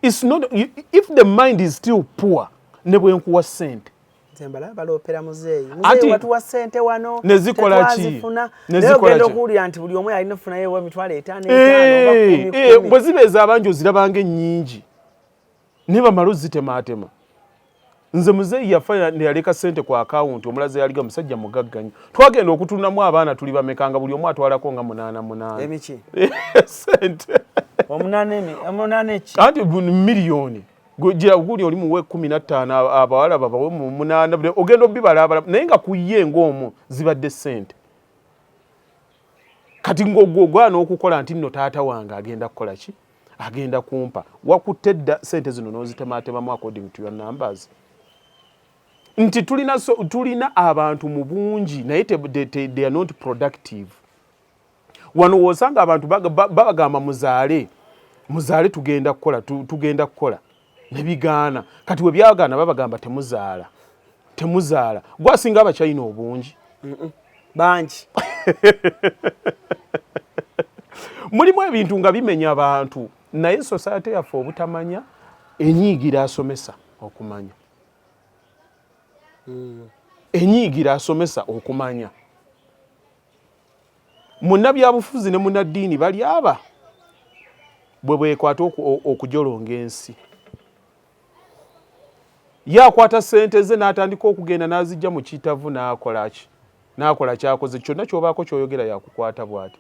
It's not, if the mind is still poor, ne bwe nkuwa ssente. Nze mbalaba baloopera muzeeyi, muzeeyi watuwa ssente wano. Nezikola ki? Naye ogenda okuwulira nti buli omu alina okufunayo 50,000 5 oba 10,000. Bwe zibeeza abangi ozirabanga ennyingi, naye bamala ozitemaatema. Nze muzeeyi yafa yaleka ssente ku akawunti, omulaze yaliga musajja mugagga nnyo. Twagenda okutunamu abaana tuli bameka, nga buli omu atwalako nga munaana munaana. Emiki? Sente. Omunaana eki? Anti miliyoni gira guli oli muwe 15, abawala babawe mu munaana, ogenda obibalaabala, naye nga ku ye ng'omu zibadde ssente. Kati ng'ogwo ogwana okukola nti nno taata wange agenda kukola ki? Agenda kumpa. Wakutte dda sente zino n'ozitematemamu according to your numbers. Nti tulina, so, tulina abantu mu bungi, naye they are not productive. Wano wosanga abantu babagamba muzaale, muzaale, tugenda kukola, tugenda kukola, nebigaana. Kati we byagaana, babagamba temuzaala, temuzaala. Gwasinga Abachina obungi. Bangi. Mulimu ebintu nga bimenya abantu, naye society yaffe obutamanya enyiigira asomesa okumanya. Enyiigira asomesa okumanya. Munnabyabufuzi ne munnaddiini bali aba bwe bwekwata okujolonga ensi. Ye akwata ssente ze n'atandika okugenda n'azijja mu kitavu, n'akola ki, n'akola kyakoze kyonna. Kyobaako kyoyogera, yakukwata bw'ati.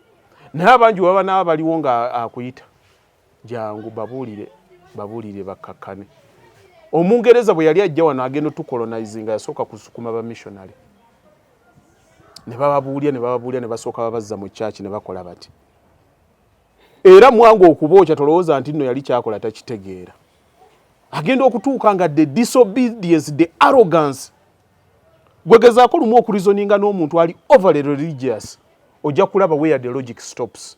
Naye abangi baba naaba baliwo nga akuyita, jangu babuulire, babuulire bakkakkane. Omungereza bwe yali ajja wano agenda otucolonizinga, yasooka kusukuma bamissionary ne bababuulya, ne bababuulya, ne basooka babazza mu kyaki, ne bakola bati. Era mwangu okubookya. Tolowooza nti nno yali kyakola takitegeera. Agenda okutuuka nga the disobedience, the arrogance. Gwegezaako lumu okureasoninga n'omuntu ali overly religious, ojja kulaba where the logic stops.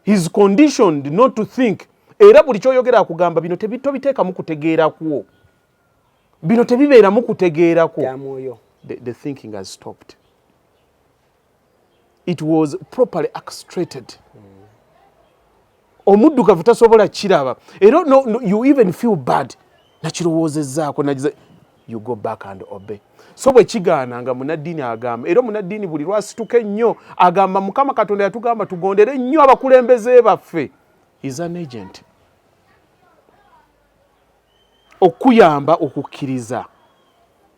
He's conditioned not to think. Era buli kyoyogera akugamba, bino tobiteekamu kutegeerakwo, bino tebibeeramu kutegeerakwo. Bya mwoyo. The thinking has stopped. It was properly orchestrated. Omuddugavu tasobola kiraba. Era no, you even feel bad, nakirowoozezzaako, nagize, you go back and obey. So bwe kigaana nga munaddiini agamba, era omunaddiini buli lwasituka ennyo agamba, Mukama Katonda yatugamba tugondere nnyo abakulembeze baffe. Is an agent okuyamba okukkiriza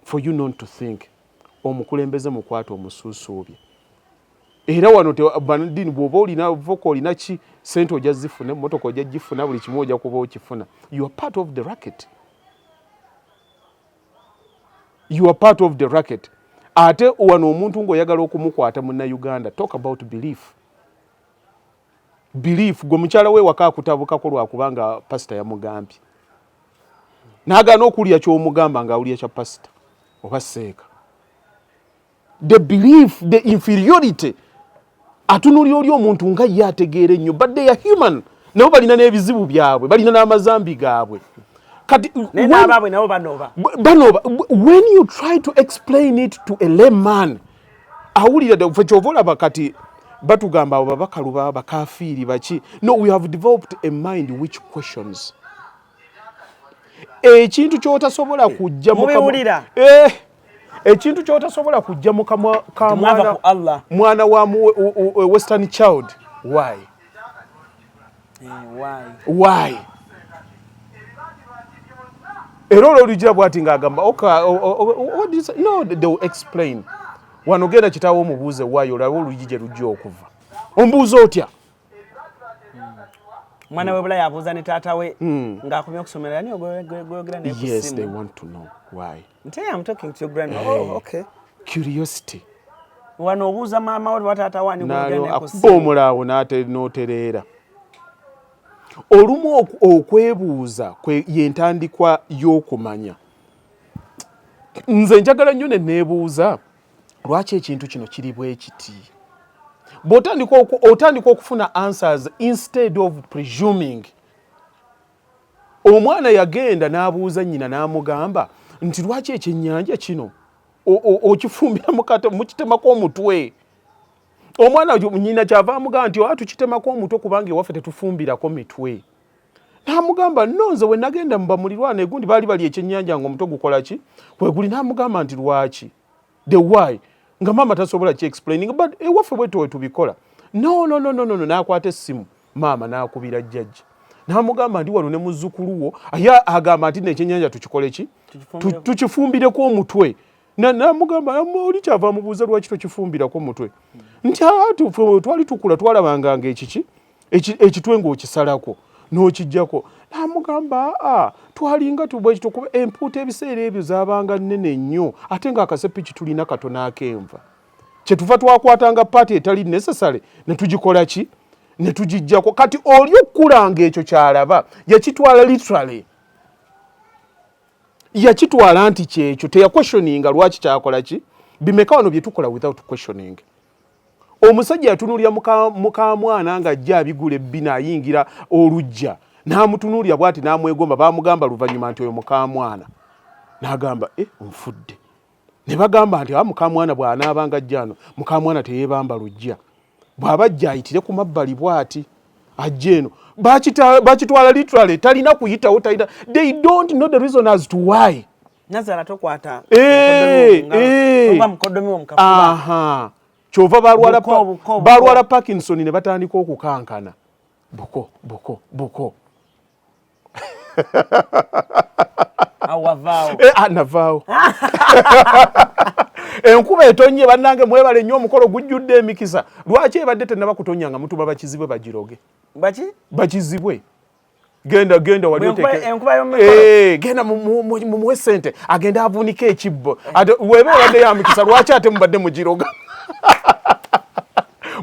for you not to think. Omukulembeze mukwata omusuusuubye. Era wano banaddiini, bw'oba olina voka, olina ki, sente ojja zifuna, emmotoka ojja gifuna, buli kimu ojja kuba okifuna. You are part of the racket, you are part of the racket. Ate wano omuntu ng'oyagala okumukwata, Munnayuganda, talk about belief, belief. Gwe mukyala we waka akutabukako lwakubanga pasita yamugambye, n'agaana okulya ky'omugamba ng'awulya kya pasita oba seeka. The belief, the inferiority, atunulira oli omuntu nga ye ategeera ennyo, but they are human. Nabo balina n'ebizibu byabwe, balina n'amazambi gaabwe. Kati naye n'abaabwe nabo banoba. Banoba. When you try to explain it to a layman, awulira dda. Ffe kyova olaba kati batugamba abo babakaluba, bakafiiri, baki. No, we have developed a mind which questions. Ekintu kyotasobola kujja Mubiwulira? Eh, ekintu kyotasobola kujja mu kamwa ka Temwava mwana ku Allah. Mwana wa western child, why? Eh, why? Why? Era olwo olugira bwati ng'agamba, okay, what do you say? No, they will explain. Wano genda kitaawo omubuuze why, olabe olugi gye lujja okuva. Ombuuza otya? Omwana we Bulaya abuuza ne taata we ng'akomye okusomera, yani gweyogera naye ku Yes, they ssimu. want to know why. Nti, "Hey, I'm talking to your grandma." Oh, okay. Curiosity. Wano obuuza maama we oba taata we ani gweyogera Nalo naye ku akuba ssimu. omulaawo n'otereera. Olumu okwebuuza yentandikwa y'okumanya. Nze njagala nnyo ne neebuuza lwaki ekintu kino kiri bwe kiti. Bw'otandika otandika okufuna answers instead of presuming. Omwana yagenda n'abuuza nnyina n'amugamba nti, lwaki ekyennyanja kino okifumbira mukitemako omutwe? Omwana nnyina kyava amugamba nti, oa, tukitemako omutwe kubanga ewaffe tetufumbirako mitwe. N'amugamba, no, nze we nagenda mu bamulirwana egundi baali bali ekyennyanja nga omutwe gukola ki kweguli. N'amugamba nti, lwaki? The why nga maama tasobola ki explaining, but ewaffe bwetyo we tubikola. No, no, no, no, no, no. N'akwata essimu maama n'akubira jjajja n'amugamba nti, wano ne muzzukulu wo aye agamba nti nekyennyanja tukikole ki? Tukifumbireko omutwe. Namugamba oli kyava amubuuza, lwaki tokifumbirako mutwe? Nti, "Ah, ffe twali tukula twalabanga nga ekiki ekitwe ng'okisalako n'okijjako." Namugamba, aa, twalinga tubwekito kuba empuuta ebiseera ebyo zaabanga nnene nnyo, ate ng'akasepiki tulina katono ak'enva, kyetuva twakwatanga part etali necessary ne tugikola ki. Ne tugijjako. Kati oli okkulanga ekyo kyalaba yakitwala literally, yakitwala nti kyekyo, teyaquestioninga lwaki kyakola ki. Bimeka wano bye tukola without questioning? Omusajja yatunuulira mukamwana ng'ajja abigula ebbina, ayingira olujja, n'amutunuulira bw'ati n'amwegomba. Baamugamba luvannyuma nti oyo mukamwana, n'agamba, "E, nfudde." Ne bagamba nti, "A, mukamwana bw'anaabanga ajja ano, mukamwana teyeebamba lujja, bw'aba ajja ayitire ku mabbali bw'ati ajja eno." Bakitwala literally, talina kuyitawo, talina, they don't know the reason as to why. Nazala tokwata Eh. oba mukoddomi wo mukafuba. Aha, kyova balwala Buko, buko, buko. Balwala Parkinson ne batandika okukankana, buko, buko, buko. Awo wavaawo? Eh, ah, navaawo. Enkuba etonye, bannange mwebale nnyo, omukolo gujjudde emikisa. Lwaki ebadde tennaba kutonya nga mutuma bakizibwe bagiroge? Baki? Bakizibwe, genda, genda wali Enkuba y'omumikolo. Eh, genda mumuwe sente agende avunike ekibbo. Ate weba ebadde ya mikisa, lwaki ate mubadde mugiroga?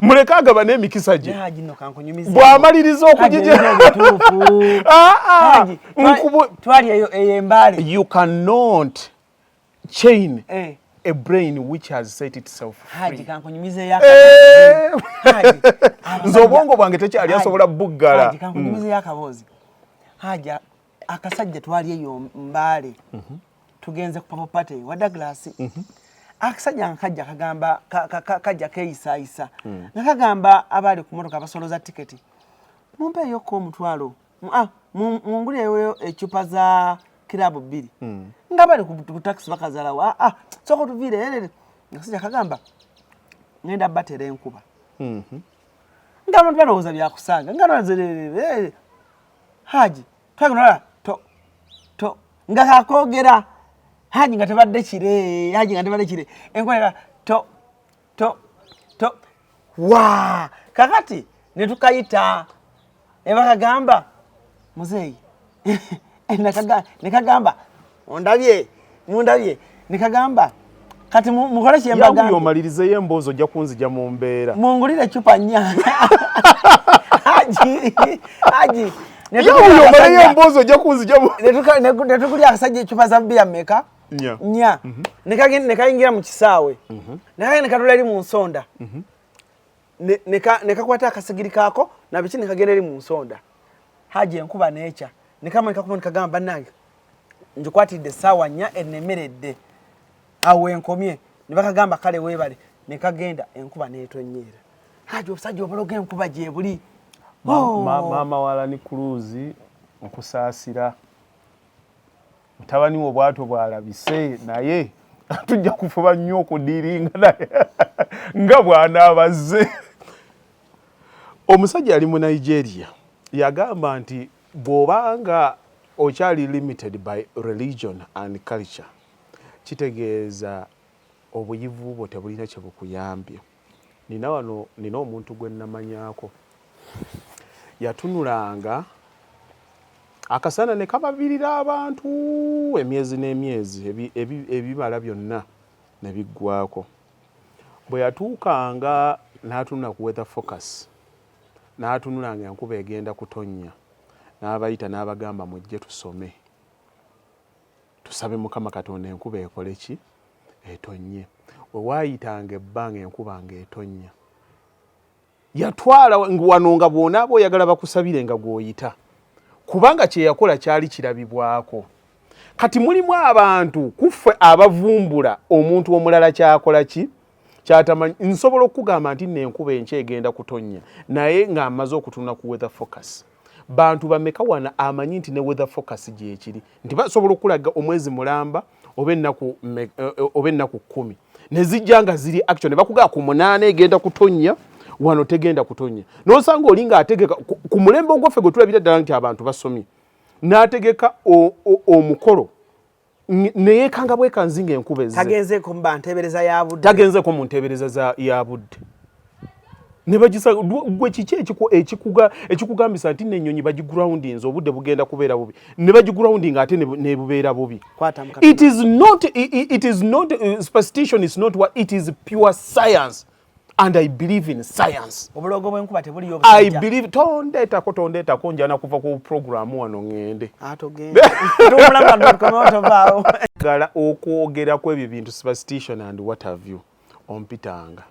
Muleke agabane emikisa gye. Haji, nno kankunyumize. Bw'amaliriza okugija Haji, Ah, ah, Haji, twali eyo embaale. You cannot chain a brain which has set itself Haji, free. kankunyumizeeyo. Eh. Haji, Nze obwongo bwange tekyali asobola buggala. Haji, kankunyumizeeyo akaboozi. Haji, akasajja twali eyo Mbaale, tugenze ku Purple Party wa Douglas. Akasajja nga kajja kagamba kajja keeyisaayisa nga kagamba abaali ku motoka abasoloza tiketi, "Mumpeeyokko 10, mungulireyo ecupa za kirabu bbiri." Nga bali ku takisi bakazalawo, "Ah, ah, sooka otuviire erere." Akasajja kagamba, "Ngenda batera enkuba." Nga abantu balowooza byakusaaga, nga nolowooza, Haji, twagenda to to nga kakogera, Haji, nga tebadde kire, Haji, nga tebadde kire, enkola to to to wa. Kakati ne tukayita ne bakagamba, "Muzeeyi," ne kagamba, "Ondabye, mundabye." Ne kagamba, "Kati mukole Yangu kyembagambye." Yomalirizeyo emboozi, ojja kunzija mu mbeera. "Mungulire ecupa nnya." Haji, Haji, ne Yangu tugulira yomaleyo emboozi, ojja kunzija mu ne tugulira akasajja ecupa za bbiya mmeka? Nnya. Nnya. Ne kayingira mu kisaawe, ne kagenda ne katula eri mu nsonda, ne kakwata akasigiri kaako nabiki, ne kagenda eri mu nsonda. Haji, enkuba neekya, ne kama ne kakuma, ne kagamba, "Bannange, ngikwatidde essaawa 4 ennemeredde, awo enkomye." Ne bakagamba, "Kale, weebale." Ne kagenda, enkuba neetonyeera. Haji, obusajja obuloga enkuba gyebuli. Oh. Maama wa Lani Cruz, nkusaasira, mutabani wo bwatyo bw'alabise, naye tujja kufuba nnyo okudiringa naye nga bw'anaabazze. Omusajja yali mu Nigeria, yagamba nti bw'obanga okyali limited by religion and culture, kitegeeza obuyivu bwo tebulina kye bukuyambye. Nina wano, nina omuntu gwe namanyaako, yatunulanga akasana ne kababirira abantu emyezi n'emyezi, ebibala byonna ne biggwako. Bwe yatuukanga n'atunula ku weather forecast, n'atunula nga enkuba egenda kutonnya, n'abayita n'abagamba, "Mujje tusome, tusabe Mukama Katonda enkuba ekole ki? Etonnye." We waayitanga ebbanga, enkuba ng'etonnya. Yatwala wano nga bw'onaaba oyagala bakusabire nga gw'oyita, kubanga kye yakola kyali kirabibwako. Kati mulimu abantu kuffe abavumbula omuntu omulala kyakola ki kyatamanyi. Nsobola okukugamba nti nno enkuba enkya egenda kutonnya, naye ng'amaze okutunula ku weather forecast. Bantu bameka wano amanyi nti ne weather forecast gyekiri, nti basobola okulaga omwezi mulamba oba ennaku 10 ne zijja nga ziri action, ne bakugamba ku 8 egenda kutonnya, wano tegenda kutonnya, n'osanga oli ng'ategeka ku mulembe ogwaffe gwe tulabira ddala nti abantu basomye, n'ategeka omukolo neyeekanga bwekanzi ng'enkuba ezze. Tagenzeeko mu nteebereza ya budde. Tagenzeeko mu nteebereza ya budde, ne bagisa. Gwe kiki ekikugambisa nti n'ennyonyi bagigroundinze, obudde bugenda kubeera bubi, ne bagigroundinga ate ne bubeera bubi? Kwata mu It is not superstition, is not what it is, pure science. And I believe in science. Obulogo bw'enkuba tebuliyo. I believe, tondeetako, tondeetako, njana kuva ku programu wano ŋŋende. Gala okwogera ku ebyo bintu, superstition and what have you, ompitanga.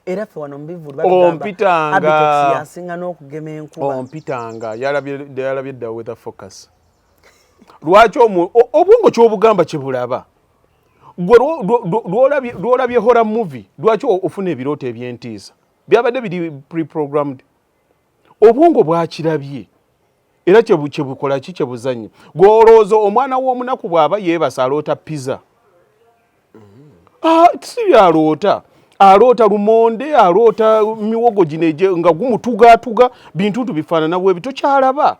Era ffe wano mubivulu. Ompitanga. Yasinga n'okugema enkuba. Ompitanga, yalabye dda weather focus. Lwaki obwongo kyobugamba kyebulaba? Gwe lwolabye horror movie, lwaki ofuna ebirooto ebyentiisa? Byabadde biri preprogrammed. Obwongo bwakirabye era kyebukola ki? Kyebuzanye. Gwolowooza omwana w'omunaku bw'aba yeebasa aloota pizza? Ah, si byaloota. Aloota lumonde, aloota miwogo gino nga gumutugatuga, bintu bifaanana bwebi. Tokyalaba.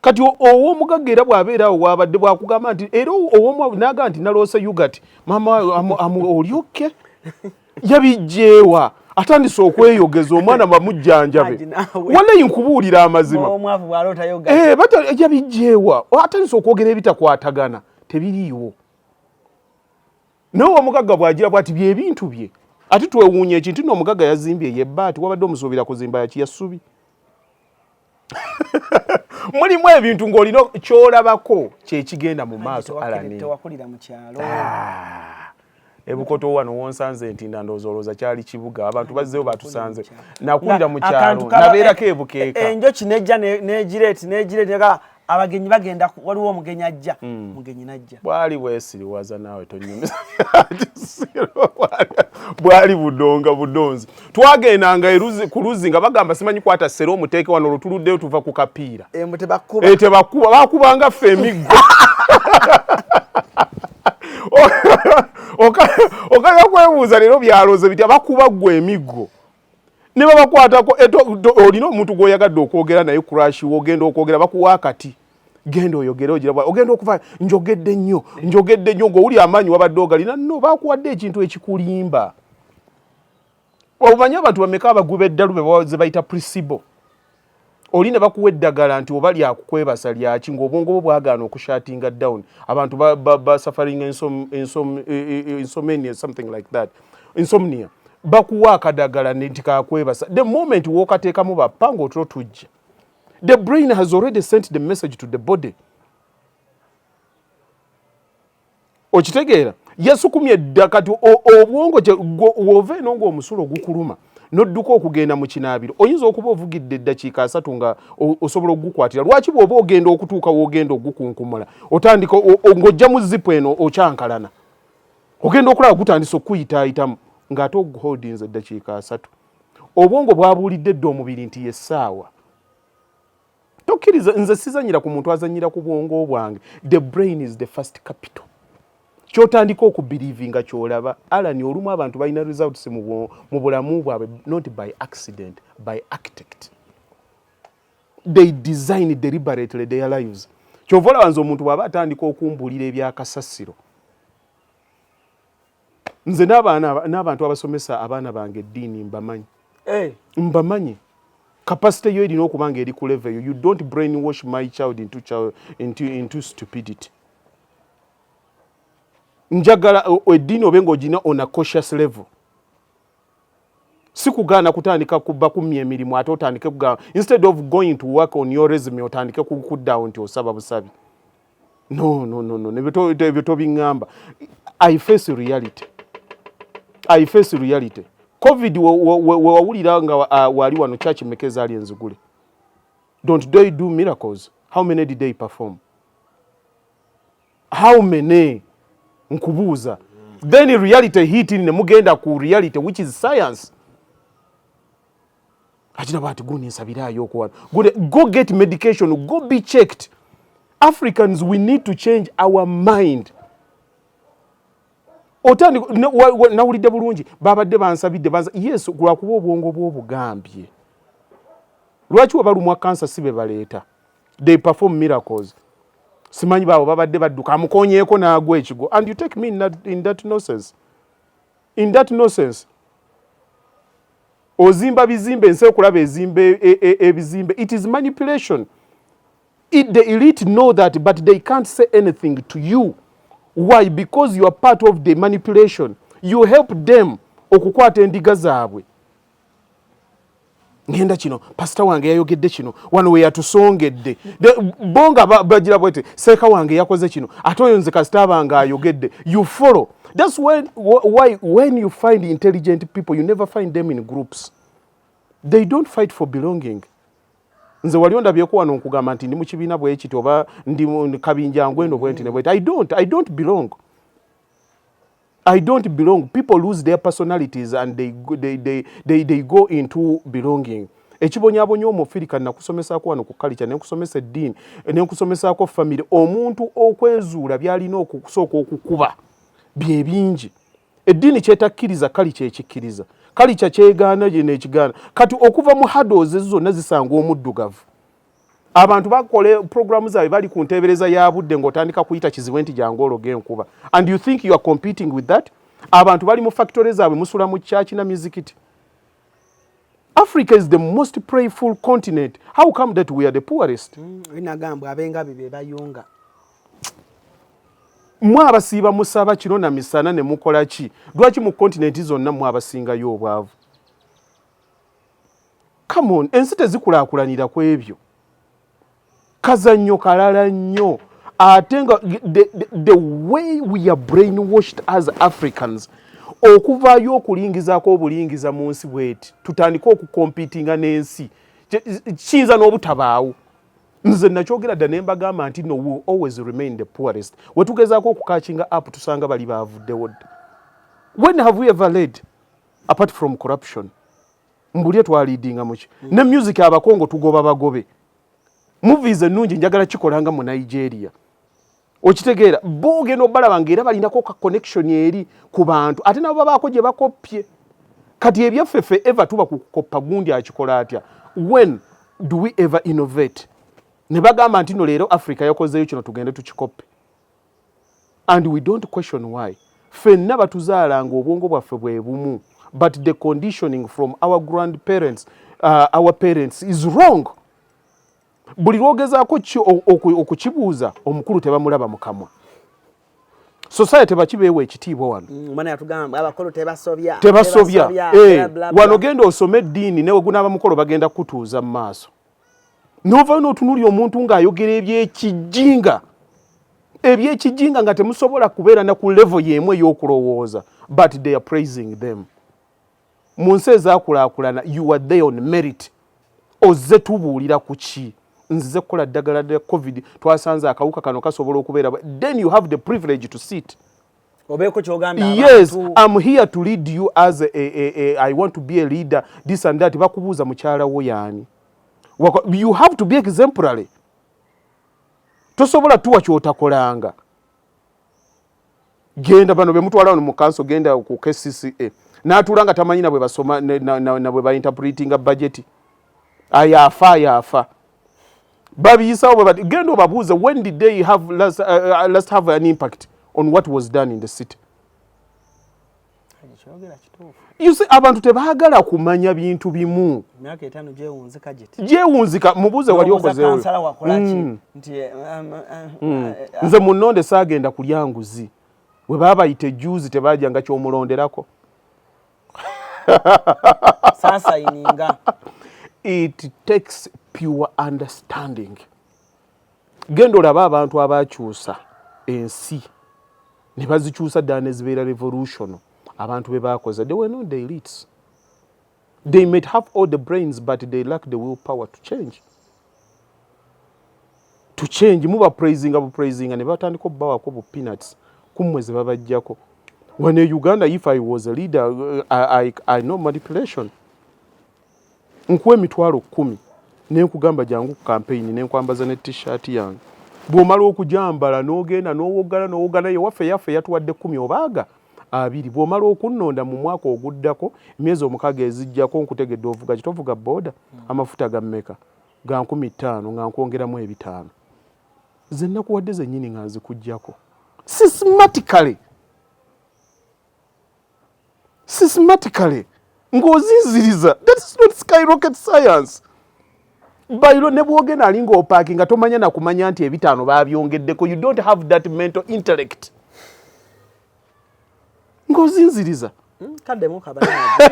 Kati ow'omugagga era bw'abeera awo wabadde bwakugamba nti era ow'omwavu naga nti naloose yoghurt, mama olyokke yabijjeewa, atandise okweyogeza omwana bamujjanjabe. Walayi nkubuulira amazima, eh, yabijjeewa, atandise okwogera ebitakwatagana, tebiriiwo. Naye omugagga bw'agira bwati byebintu bye, ate twewuunya ekintu nno omugagga yazimbye yebbaati, wabadde omusuubira kuzimba yaki yassubi. Mulimu ebintu ng'olina kyolabako kyekigenda mu maaso. Alani, ah, ebukoto wano wonsanze nti ndowooza olowooza kyali kibuga, abantu bazzeyo batusanze. Nakulira mu kyalo, nabeerako ebukeeka. Enjoki nejja negireeti negireeti, abagenyi bagenda, waliwo omugenyi ajja. Mugenyi najja. Bwali bwesiriwaza naawe tonyumiza, bwali budonga budonzi. Twagendanga ku luzzi nga bagamba simanyi kwata sere omuteeke wano, olwotuluddeyo tuva ku kapiira. Tebakuba. Bakubanga ffe emiggo. Okanya kwebuuza leero byalooze bitya, bakuba ggwe emiggo ne babakwatako. Olina omuntu gw'oyagadde okwogera naye, crush, wogenda okwogera bakuwa akati, genda oyogere, ogira ogenda okuva njogedde nnyo, njogedde nnyo, ng'owuli amaanyi wabadde ogalina. No bakuwadde ekintu ekikulimba. Omanyi abantu bameka abaguba eddalu ze bayita placebo? Oli ne bakuwa eddagala nti oba lyakukwebasa lyaki, ng'obwongo bwo bwagaana okushuttinga down. Abantu ba suffering insomnia, something like that, insomnia. Bakuwa akadagala nti kakwebasa, the moment w'okateekamu bappa ng'otulo tujja. The brain has already sent the message to the body. Okitegeera? Yasukumye dda. Kati obwongo wova eno ng'omusulo gukuluma nodduka okugenda mu kinaabiro, oyinza okuba ovugidde eddakiika 30 nga osobola okugukwatira. Lwaki bw'oba ogenda okutuuka w'ogenda ogukunkumula, otandika ng'ojja mu zipu eno okyankalana, ogenda okulaba gutandise okukuyitaayitamu ng'ate oguholdinze eddakiika 30? Obwongo bwabuulidde dda omubiri nti yessaawa. Tokkiriza, nze sizanyira ku muntu azanyira ku bwongo bwange. The brain is the first capital. Kyotandika okubelievinga kyolaba. Alani, olumu abantu balina results mu bulamu bwabwe not by accident, by architect. They design deliberately their lives. Kyova olaba nze omuntu bw'aba atandika okumbuulira ebyakasasiro, nze n'abantu abasomesa abaana bange eddiini mbamanyi. Hey. Mbamanyi capacity yo erina okuba nga eri ku level eyo. You don't brainwash my child into stupidity. Njagala eddiini obe ng'ogina on a cautious level. Si kugaana kutandika kuba kumya emirimu, ate otandike kugamba instead of going to work on your resume, otandike kuddaawo nti osaba busabi. No, no, no, no, ebyo tobiŋŋamba. I face reality, I face reality. COVID wewawulira nga wali wano, church meka ezaali enzigule? Don't they do miracles? How many did they perform? How many? Nkubuuza. Then reality hit ne mugenda ku reality, which is science. Akina bwati gundi nsabirayo okuwano, go get medication, go be checked. Africans, we need to change our mind. Otandika nawulidde bulungi, babadde bansabidde. Yes, lwakuba obwongo bw'obugambye. Lwaki webalumwa kansa si be baleeta? They perform miracles. Simanyi baabo babadde badduka amukonyeeko n'agwa ekigo, and you take me in that nonsense, in that nonsense. Ozimba bizimbe, ensi ekulaba ezimba ebizimbe. It is manipulation. The elite know that, but they can't say anything to you. Why? Because you are part of the manipulation. You help them. Okukwata endiga zaabwe. Ngenda kino, pasita wange yayogedde kino wano we yatusongedde. Bo nga bagira bwete, seeka wange yakoze kino, ate oyo nze kasita abange ayogedde. You follow. That's why when you find intelligent people, you never find them in groups. They don't fight for belonging. Nze wali ondabyeko wano nkugamba nti ndi mu kibiina bwe kiti oba ndi mu kabinja ngweno bwe nti ne bweti? I don't belong. I don't belong. People lose their personalities and they go into belonging. Ekibonyabonya omufirika, nakusomesaako wano ku culture, nenkusomesa eddiini, nenkusomesaako family. Omuntu okwezuula byalina okusooka okukuba bye bingi. Eddiini kyetakkiriza, culture ekikkiriza, culture kyegaana nekigaana. Kati okuva mu hurdles ezo zonna zisanga omuddugavu. Abantu bakola programu zaabwe bali ku nteebereza ya budde, ng'otandika kuyita Kizibwe nti jangu ologa enkuba, and you think you are competing with that. Abantu bali mu factory zaabwe, musula mu church na mizikiti. Africa is the most prayerful continent. How come that we are the poorest? Binagambwa abengabi be bayunga. Mwe abasiiba musaba kiro na misana ne mukola ki? Lwaki mu continent zonna mwe abasingayo obwavu? Come on, ensi tezikulaakulanira ku ebyo. Kazannyo kalala nnyo. Ate nga the way we are brainwashed as Africans, okuvaayo okulingizaako obulingiza mu nsi bweti, tutandike okucompetinga n'ensi, kiyinza n'obutabaawo. Nze nakyogera dda ne mbagamba nti no, we always remain the poorest. Wetugezaako okucatchinga up, tusanga bali bavuddewo dda. When have we ever led apart from corruption? Mbulye twaleadinga muki? Ne music, Abakongo tugoba bagobe. Movies ennungi njagala kikolanga mu Nigeria, okitegeera? Bo ogenda obalaba nga era balinako ka connection eri ku bantu, ate nabo babaako gye bakoppye. Kati ebyaffe ffe ever tuba ku kukoppa gundi akikola atya. When do we ever innovate ne bagamba nti no, leero Africa yakozeeyo kino, tugende tukikoppe? And we don't question why. Ffenna batuzaalanga obwongo bwaffe bwe bumu, but the conditioning from our grandparents, our parents is wrong. Buli lwogezaako okukibuuza omukulu, tebamulaba mu kamwa. Society bakibeewa ekitiibwa wano. Omwana yatugamba abakulu tebasobya. Tebasobya. Wano genda osome eddiini, newe gunaaba mukolo bagenda kukutuuza mu maaso, novayo n'otunuulya omuntu ng'ayogera ebyekijinga, ebyekijinga nga temusobola kubeera na ku level y'emu ey'okulowooza, but they are praising them. Mu nsi ezaakulaakulana, you are there on merit. Ozze tubuulira ku ki? Nzize kukola ddagala lya COVID, twasanze akawuka kano kasobola okubeera, then you have the privilege to sit. Obeeko kyogamba. Yes, I'm here to lead you as a, I want to be a leader, this and that. Bakubuuza mukyala wo yaani. You have to be exemplary. Tosobola tuwa kyotakolanga. Genda bano bemutwala wano mu council, genda ku KCCA, n'atuula nga tamanyi na bwe basoma na bwe bainterpretinga budget. Ayaafa ayaafa babiyisawo bwe bati. Genda obabuuze, when did they have last have an impact on what was done in the city? Kyogera kituufu. You see, abantu tebaagala kumanya bintu bimu. Emyaka 5 gyewunzika giti. Gyewunzika. Mubuuze wali okozeewo. Kansala wakola ki? Nti Nze munonde saagenda kulya nguzi. Bwe baabayita ejuzi tebajanga kyomulonderako. Saasayininga. It takes pure understanding. Genda olabe abantu abakyusa ensi ne bazikyusa ddala ne zibeera revolution. Abantu be bakoze, they were not the elites. They might have all the brains, but they lack the will power to change, to change. Muba praisinga bupraisinga ne batandika obbawako bu peanuts kummwe ze babajjako. Wano e Uganda, if I was a leader, I know manipulation. Nkuwa 100,000 nenkugamba jangu ku campaign, nenkwambaza ne T-shirt yange. Bw'omala okujambala n'ogenda n'owoggana n'owoggana, yewaffe yaffe yatuwadde 10 obaaga 20. Bw'omala okunnonda, mu mwaka oguddako, emyezi 6 ezijjako, nkutegedde ovuga kitovuga booda, amafuta ga mmeka? Ga 5,000, nga nkwongeramu 500 ze nakuwadde zennyini nga nzikuggyako systematically, systematically ng'ozinziriza. That is not skyrocket science. Bayiro ne bwogenda ali ng'opaaki nga tomanya nakumanya nti 500 babyongeddeko. You don't have that mental intellect ng'ozinziriza. Kaddemu kabanaaje.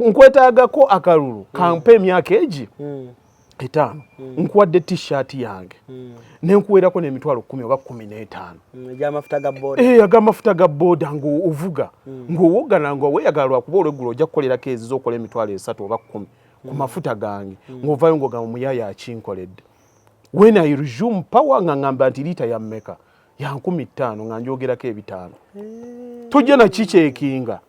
Nkwetaagako akalulu kampe emyaka egi 5, nkuwadde T-shirt yange nenkuweerako n'emitwalo 10 oba 15. Egy'amafuta ga boda. Eh, ag'amafuta ga boda, ng'ovuga ng'owogana nga weeyagala, lwakuba olweggulo ojja kukolerako ezizo, okola emitwalo 3 oba 10 ku mafuta gange, ng'ovaayo ng'ogamba muyaaya akinkoledde. When I resume power, nga ngamba nti liita ya mmeka? Ya 5,000, nga njogerako 500. Tojja nakikyekinga,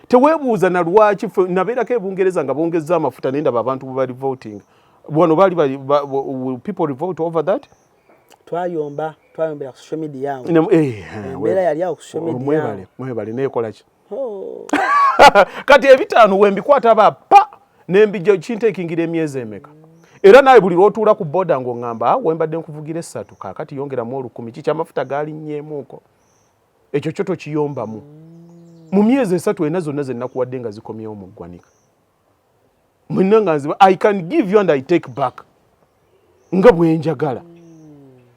teweebuuza na lwaki. Nabeerako ebungereza nga bongezza amafuta, naye ndaba abantu bwe bali voting wano baali people revolt over that. Twayomba, twayombera ku social media awo. Embeera yali awo ku social media. Mwebale, mwebale. Neekola ki? Oh. Kati 5 wembikwata ba pa nembijja, kinteekingira emyezi emeka? Era nawe buli lwotuula ku boda ng'oŋŋamba, "Ah, wembadde nkuvugira 3, kaakati yongeramu 1,000." Kiki? Amafuta gaalinnyeemuuko. Ekyo kyo tokiyombamu. Mu myezi 3 4 zonna ze nakuwadde nga zikomyewo mu ggwanika mwenna, nga nziba. I can give you and I take back nga bwe njagala.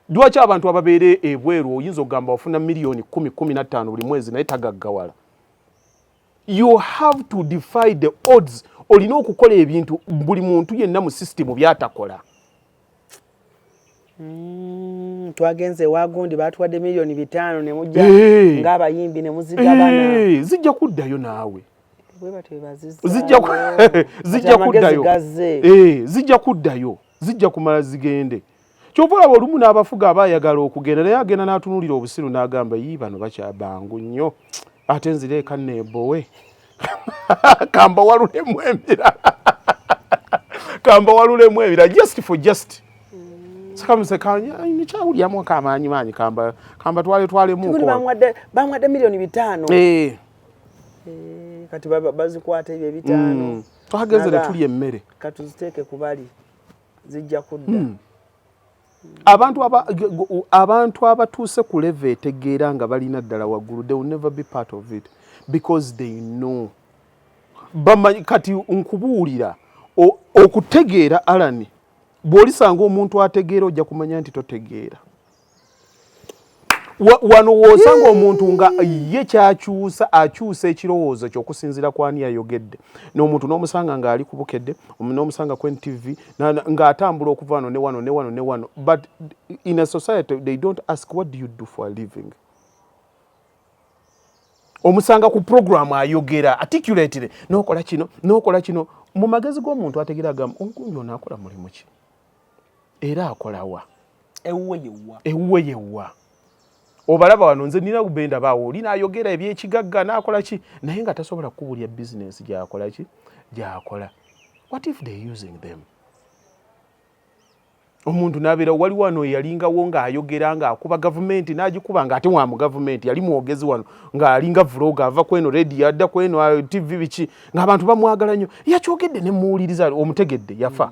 Lwaki abantu ababeera ebweru, oyinza okugamba wafuna miliyoni 10, 15 buli mwezi, naye tagaggawala? You have to defy the odds. Olina okukola ebintu buli muntu yenna mu system byatakola. Twagenze ewa gundi, batuwadde miliyoni 5 ne mujja ng'abayimbi ne muzigabana. Zijja kuddayo naawe. Bwe batyo bwe bazizzaayo. Zijja Kati amagezi kuddayo. gazze. Zijja kuddayo, zijja kumala zigende. Kyova olaba olumu n'abafuga aba ayagala okugenda, naye agenda n'atunuulira obusiru n'agamba, "Yii, bano bakyabangu nnyo, ate nzireeka neebowe, kamba walulemu emirala, kamba walulemu ebirala," just for just nikyawulyamu kamaanyi maanyi, kamba kamba twale twalemuko. Gundi bamuwadde miliyoni 5. Kati bazikwata ebyo 5. Twagenze ne tulya emmere. Katuziteeke ku bali, zijja kudda. Abantu abatuuse ku level etegeera nga balina ddala waggulu, they will never be part of it because they know, bamanyi. Kati nkubuulira, okutegeera, Alan, bw'olisanga omuntu ategeera, ojja kumanya nti totegeera. Wano w'osanga omuntu nga ye kyakyusa, akyusa ekirowoozo kyokusinziira ku ani yayogedde, n'omuntu n'omusanga ng'ali ku Bukedde, n'omusanga ku NTV, ng'atambula okuva wano ne wano ne wano ne wano. But in a society they don't ask, "What do you do for a living?" Omusanga ku program ayogera articulately, n'okola kino n'okola kino. Mu magezi g'omuntu ategeera agamba, "Ogundi ono akola mulimu ki era akolawa?" Ewuwe yewwa. Ewuwe yewwa. Obalaba wano, nze nina benda baawo, oli naayogera ebyekigagga n'akola ki, naye nga tasobola kukubulya bizinensi gyakola ki, gyakola. What if they using them? Omuntu n'abeera wali wano eyalingawo ng'ayogera ng'akuba gavumenti n'agikuba, ng'ate wa mu gavumenti, yali mwogezi wano, ng'alinga vlog, ava kweno radio adda kweno TV biki, ng'abantu bamwagala nnyo. Yakyogedde ne muwuliriza, omutegedde, yafa.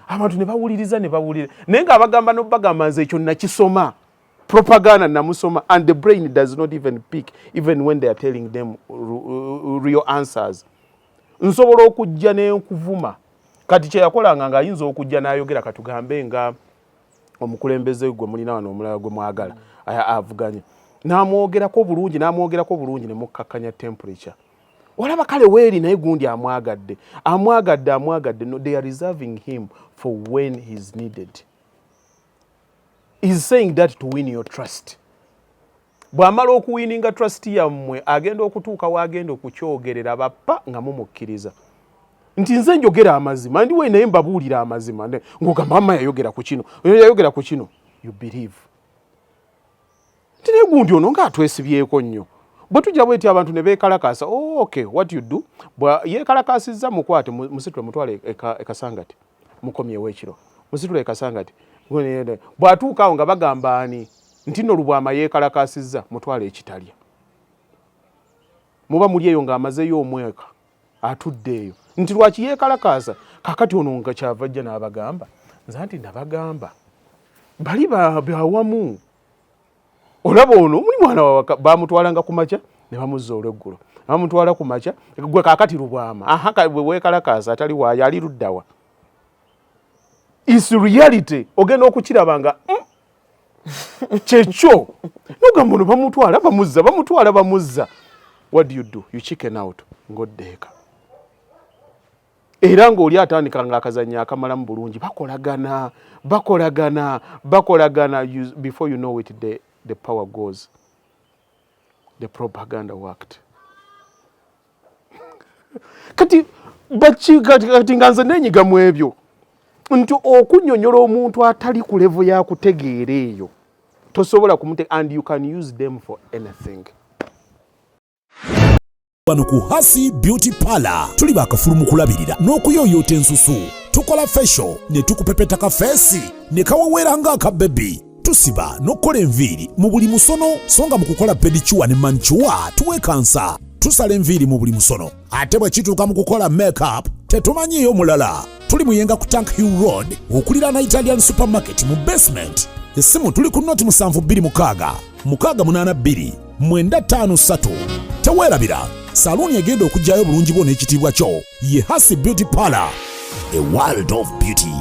Abantu ne bawuliriza ne bawulira, naye ng'abagamba n'obagamba, "Nze ekyo nakisoma, propaganda namusoma." And the brain does not even pick, even when they are telling them real answers. Nsobola okujja n'enkuvuma. Kati kyeyakolanga, ng'ayinza okujja n'ayogera, katugambe nga omukulembeze gwe mulina wano omulala gwe mwagala avuganye, n'amwogerako bulungi, n'amwogerako bulungi, ne mukkakkanya temperature. Olaba kale weeri, naye gundi amwagadde, amwagadde, amwagadde. No, they are reserving him for when he's needed. He's saying that to win your trust. Bw'amala okuwininga trust yammwe, agenda okutuuka w'agenda okukyogerera bappa nga mumukkiriza nti nze njogera amazima, ndi we naye mbabuulira amazima, ng'ogamba mama yayogera ku kino, yayogera ku kino. You believe nti naye gundi ono ng'atwesibyeko nnyo. Bwe tujja bweti, abantu ne beekalakaasa. Oh, okay, what you do, bwe yeekalakaasizza, mukwate, musitule, mutwale ekasangati, mukomyewo ekiro, musitule ekasangati. Bw'atuuka awo nga bagamba ani nti nno Lubwama yeekalakaasizza, mutwale ekitalya. Muba muli eyo ng'amazeeyo omweka atudde eyo nti lwaki yeekalakaasa. Kakati ono nga kyava ajja n'abagamba, nze nti nabagamba bali bawamu. Olaba ono muli mwana wawaka, bamutwalanga ku makya ne bamuzza olweggulo, bamutwala ku makya. Gwe kakati Lubwama, aha, bwe weekalakaasa atali waayo ali luddawa? Is reality ogenda okukiraba nga Kyekyo nogamba ono bamutwala bamuzza, bamutwala bamuzza. What do you do? You chicken out ng'oddeeka, era ng'oli atandika ng'akazannyo akamalamu bulungi, bakolagana, bakolagana, bakolagana. Before you know it, the power goes. The propaganda worked. Kati kati nga nze nenyiga mu ebyo nti okunnyonnyola omuntu atali ku level ya kutegeera eyo tosobola kumute, and you can use them for anything. Wano ku Hasi Beauty Parlor tuli bakafulu mu kulabirira n'okuyooyoota ensusu. Tukola facial ne tukupepeta ka face ne kaweweera ng'akabebi. Tusiba n'okukola enviiri mu buli musono, so nga mu kukola pedicure ne manicure tuwekansa. Tusala enviiri mu buli musono, ate bwe kituuka mu kukola makeup tetumanyiiyo mulala. Tuli Muyenga ku Tank Hill Road, okuliraana Italian Supermarket mu basement. Essimu tuli ku 0726 682 953. Teweerabira, saluuni egenda okuggyayo obulungi bwo n'ekitiibwa kyo ye Hasi Beauty Parlor, a world of beauty.